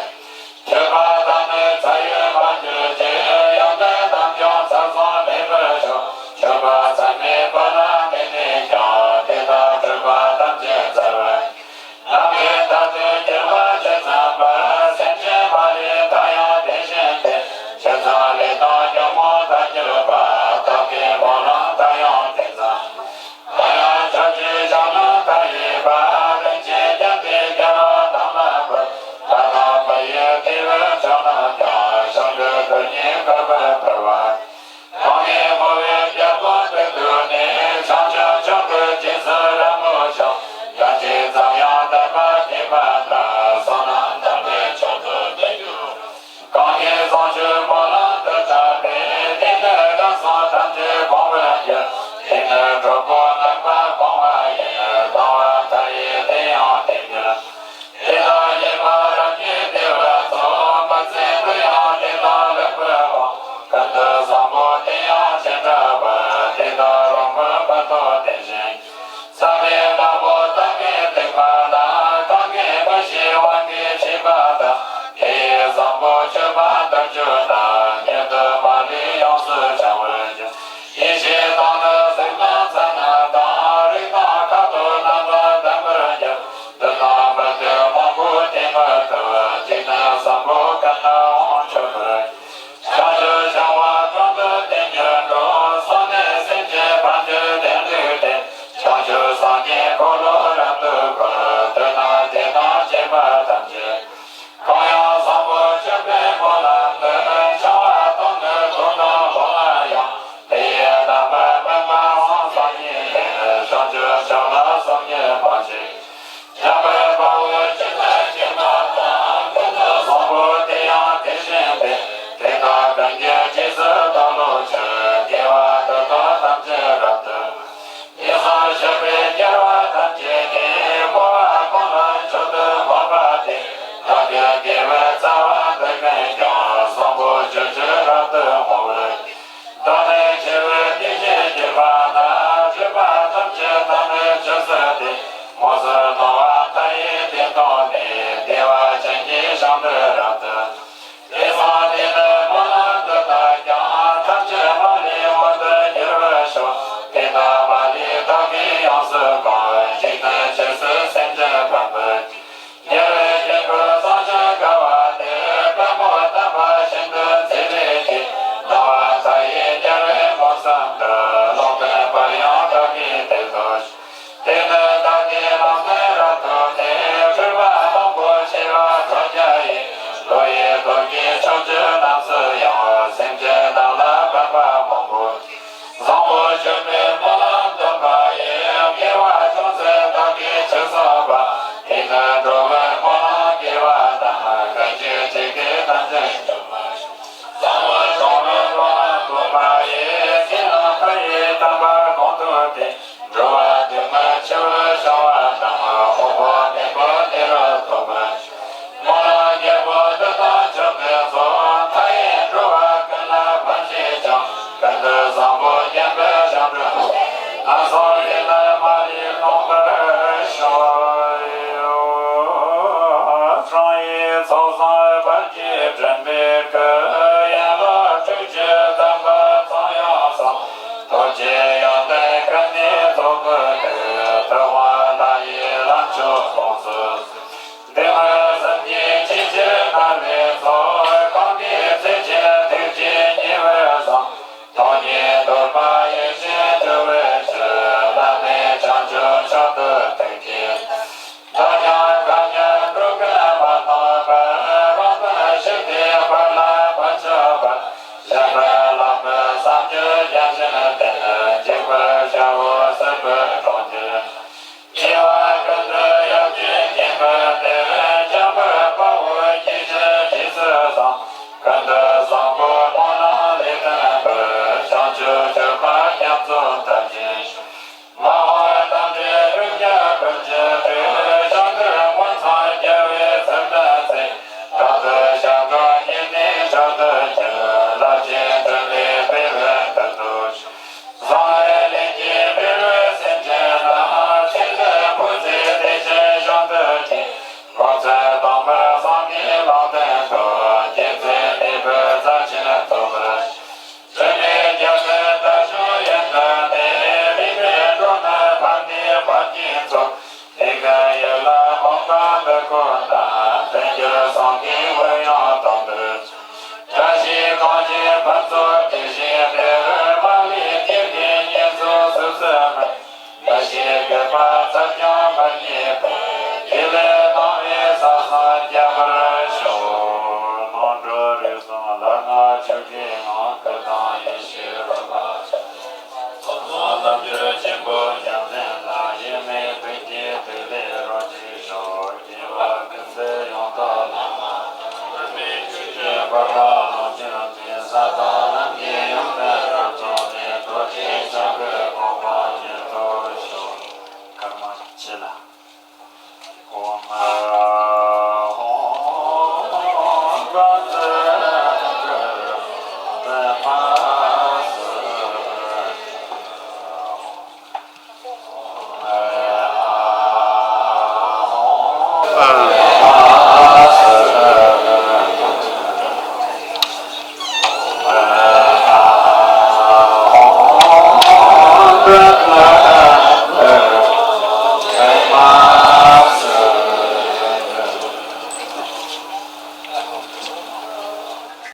སྤྱོད་པ་དག་ནི་ཚར་ཡོད་མ་གྱུར་ཅིག་ཡོན་ཏན་རྣམས་ཀྱང་ཚར་སོང་མེད་པར་ཤོག་སྤྱོད་པ་ཚད་མེད་པ་ལ་དམིགས་ནས་ཀྱང་། དེ་དག་སྤྲོས་པ་ཐམས་ཅད་འཚལ་བར། ནམ་མཁའི་མཐར་ཐུག་གྱུར་པ་ཇི་ཙམ་པར། སེམས་ཅན་མ་ལུས་མཐའ་ཡང་དེ་བཞིན་ཏེ། ཇི་ཙམ་ལས་དང་ཉོན་མོངས་མཐར་གྱུར་པ། བདག་གི་སྨོན་ལམ་མཐའ་ཡང་དེ་ཙམ། གང་ཡང་ཕྱོགས་བཅུའི་ཞིང་རྣམས་མཐའ་ཡས་པ། རིན་ཆེན་བརྒྱན་ཏེ་རྒྱལ་བ་རྣམས་ལ་འབུལ། ལྷ་དང་མི་ཡི་བདེ་བའི་མཆོག་རྣམས་ཀྱང་། བྱང་ཆུབ་ཏུ་ནི་འགོད་པར་བགྱི། གང་གིས་བསྔོ་བའི་རྒྱལ་པོ་དེར་ཐུག་ནས། བྱང་ཆུབ་མཆོག་ཏུ་རྗེས་སུ་རབ་མོས་ཤིང་། ཡང་ཇི་ཙམ་ཡང་དད་པ་བསྐྱེད་པ་དག་བསོད་ནམས་དམ་པའི་མཆོག་ཏུ་འགྲུབ་འགྱུར། གང་གིས་བཟང་སྤྱོད་སྨོན་ལམ་དུ་བཏབ་པས། དེས་ནི་དགྲ་སོགས་ཐམས་ཅད་སྤོང་བར་འགྱུར། དེས་ནི་གྲོགས་པོ་རྣམ་པ་སྤོང་བ་ཡིན། སྡང་བ་མཐའ་ཡས་དེ་ཡང་དེར་འགྱུར། དེ་དག་ཉེས་པ་རབ་ཀྱིས་བདེ་བར་རྫོགས། མི་ཚེ་འདི་ཡང་དེ་དག་ལེགས་པར་དབང་། ཀུན་ཏུ་བཟང་པོ་དེ་ཡང་ཅི་འདྲ་བར། དེ་དག་རོགས་པར་མི་ལྡོག་དེ་བཞིན། བསམ་པའི་བདག་པོ་བདག་གིས་བཏུལ་བ་དང་། གང་གིས་མི་ཤེས་དབང་གིས་ཕྱིས་པ་དག་དེ་ཡི་བཟང་པོ་སྤྱོད་པ་འདི་བརྗོད་ན། མྱུར་དུ་མ་ལུས་ཡོངས་སུ་བྱང་བར་འགྱུར། ཡེ་ཤེས་དང་ནི་གཟུགས་དང་ཚད་རྣམས་དང་། རིགས་དང་ཁ་དོག་དགེ་བའི་རྩ་བ་འདི་ཀུན་ཀྱང་། བཟང་པོ་སྤྱོད་ཕྱིར་རབ་ཏུ་བསྔོ་བར། བདག་ནི་ཆེ་བའི་དེ་ཕྱིར་གྱུར་པ་ན། སྒྲིབ་པ་ཐམས་ཅད་དག་ནི་ཆོས་སུ་ཐིམ། མངོན་སུམ་མཐོང་བ་མཐའ་ཡས་དེ་མཐོང་ནས། བདེ་བ་ཅན་གྱི་ཞིང་དུ་རབ་ཏུ། དེ་སོང་དེ་ནས་སྨོན་ལམ་འདི་དག་ཀྱང་། ཐམས་ཅད་མ་ལུས་དབང་དུ་འགྱུར་བར་ཤོག་དེ་དག་མ་ལུས་བདག་གིས་ཡོངས་སུ་བསྒོམས། འཇིག་རྟེན་ཆོས་སུ་སེམས་ཅན་ཕན་པར། རྒྱལ་བའི་དཀྱིལ་འཁོར་བཟང་ཞིང་དགའ་བ་དེར། དཔལ་མོ་དམ་པ་ཤིན་ཏུ་མཛེས་པའི་རྒྱན། སྣང་བ་མཐའ་ཡས་རྒྱལ་བའི་མངོན་སུམ་དུ། ལུང་བསྟན་པར་ཡང་བདག་གིས་དེར་ཐུགས་དེ་ནས་བདག་གིས་ལམ་སྟོན་རབ་ཏུ་བསྟན། སྤྲུལ་པ་དང་པོ་ཆེ་བ་ཕྲུགས་བརྒྱ་ཡིས། བློ་ཡི་རྡོ་རྗེ་ཕྱོགས་བཅུ་རྣམས་སུ་ཡང་། སེམས་ཅན་རྣམས་ལ་ཕན་པ་མང་པོ། བཟང་པོ་སྤྱོད་པའི་སྨོན་ལམ་འདོན་པ་ཡིས། དགེ་བ་ཅུང་ཟད་བདག་གིས་ཅི་བསགས་པ། དེས་ན་འགྲོ་བའི་སྨོན་ལམ་དགེ་བ་རྣམས། བསྐང་གཅིག་དེ་སྐད་དམ་ཚིག་འཇོམས་པར་ཤོག་བཟང་པོ་གང་རུང་སྨོན་ལམ་འདོན་པ་ཡིས། ཀུན་ལ་མཐའ་ཡས་དམ་པ་གང་ཐོབ་སྟེ། འགྲོ་བ་འདུལ་མི་འཆི་བའི་བྱ་བ་དང་། དབུལ་པོ་ནད་པ་དེ་རུ་ཐོབ་པར་ཤོག་སྨོན་ལམ་རྒྱལ་པོ་འདི་དང་མཆོག་ཏུ་བཟུང་། མཐའ་ཡས་འགྲོ་བ་ཀུན་ལ་ཕན་བྱེད་ཅིང་། ཀུན་ཏུ་བཟང་པོ་བརྒྱན་པའི་ཞིང་དུ། ངན་སོང་གཞན་དུ་མ་ལུས་ལོངས་པར་ཤོག །བྱང་ཡི་ཚོགས་བསགས་བར་གྱི་དྲན་པའི་སྐུ། ཡན་ལག་དྲུག་ཅུ་ལྡན་པ་ཚངས་དབྱངས་སམ། ཐུགས་རྗེའི་ཡོན་ཏན་ཀུན་ནས་རྫོགས་པའི་སྐུ། ཐུབ་དབང་ལྷ་ཡི་ལྷ་མཆོག་ཡོངས་སུ། འདུས་མ་བྱས་སེམས་ཅན་ཆེས་ཆེར་དགའ་བའི་ཚོགས། གང་གི་ཚེ་ཆེན་ཐུགས་རྗེ་ཉེ་བར་བཟང་། ཐོགས་མེད་འདོད་པ་ཡིད་བཞིན་འགྲུབ་པའི་ཕྱིར། བླ་མེད་བྱང་ཆུབ་མཆོག་ཏུ་ཐུགས་བསྐྱེད། བདག་ཀྱང་མཁའ་མཉམ་འགྲོ་ཀུན་མ་སྟོངས་པར། རང་དོན་ཞི་བདེའི་དཔལ་ལ་ཕན་ཆགས་པར། གཞན་ཕན་བླ་མེད་བསམ་རྒྱུད་རྒྱ་ཆེན་བསྟེན། འཇིགས་པའི་ཤ་བོ་སྲིད་པའི་གྲོང་ཁྱེར། སྐྱེ་བ་ཀུན་ཏུ་ཡབ་ཀྱིས་བསྟན་པའི་གཏེར། འཇམ་དཔལ་དཔའ་བོས་སྐྱེ་ཤི་རྗེས་སུ་བཟུང་། ཀུན་ཏུ་བཟང་པོ་སྨོན་ལམ་ལས་བརྟན་པར། བྱང་ཆུབ་སྤྱོད་པ་རྒྱ་མཚོ་ལྟར་རྒྱས་ཤོག །མ་འོངས་རྟ་མགྲིན་དྲུག་བརྒྱ་ཀུན་གྱི་སྤྲུལ། ཞིང་དུ་མངོན་མཚར་རྒྱལ་བའི་ཚུལ་སྟོན་མཛད། དྲག་ཏུ་ཞབས་འདྲེན་བསྙེན་གནས་མཆོག་ཏུ་གྱུར། རླབས་ཆེན་ཕྲིན་ལས་སྤེལ་བའི་མདུན་དུ་བཞུགས། བཟང་བའི་ལས་ཀྱིས་འབྲེལ་བའི་སེམས་ཅན་རྣམས། ཚེ་འདིར་བུ་ཚའི་བདེ་ཆེན་ཞིང་དུ་སྐྱེ། འགོག་ཚེ་དང་པོའི་སངས་རྒྱས་ལུང་བསྟན་ཐོབ། སྐྱེ་ཚེ་འདས་པའི་རྩ་ཆེན་ཐོབ་པར་ཤོག །དྲི་མེད་རྒྱལ་པོའི་དར་ཞུན་ཡོན་ཏན་ལྡན། རིག་པའི་འབྲུ་རྣམས་ཕན་བདེའི་བར་གྱིས་འཚོ། དེ་ཀའི་ཡུལ་ལ་འོངས་གང་འདི་ཀུན་ལ། ལྷུན་གྱིས་སངས་རྒྱས་འོད་ཡང་དུང་འདིར། བཀྲ་ཤིས་གང་ཞིག་ཕུན་ཚོགས་དེ་བཞིན་དེར། མ་ལུས་དགེ་བའི་བསྙེན་རྫོགས་ཚུལ་བསོད་ནམས། མི་ཤེས་དགེ་བ་ཚར་ཀྱང་མི་རྙེད་པར། དགེ་ལེགས་སྣང་བས་ས་གསུམ་ཁྱབ་པར་ཤོག །ནོར་འཁྲུལ་རིགས་གསུམ་ལྷར་མངའ་ཆོས་ཀྱི་ངང་། སྐུ་དང་ཡེ་ཤེས་རོལ་པ་ཆ་ལུགས་ལྡན། ཐོབ་ཐང་རྣམ་འགྱུར་ཆེན་པོ་འཇམ་དཔལ་ལ། དབྱེར་མེད་ཐུགས་ཀྱི་ཐིག་ལེ་རོ་གཅིག་ཤོག །སྐྱེ་བ་ཀུན་ཟད་ཡང་དག་ལམ། དབྱེར་མེད་ཆོས་ཀྱི་འཕགས་པ་ལོངས་སྤྱོད་དེ། ས་དང་ལམ་གྱི་ཡོན་ཏན་རབ་རྫོགས་ནས། རྡོ་རྗེ་འཆང་གི་གོ་འཕང་ཉིད་དུ་ཤོག །སྐར་མ་ཕྱེད་ལ། ཨོཾ་ཨཱཿཧཱུྃ།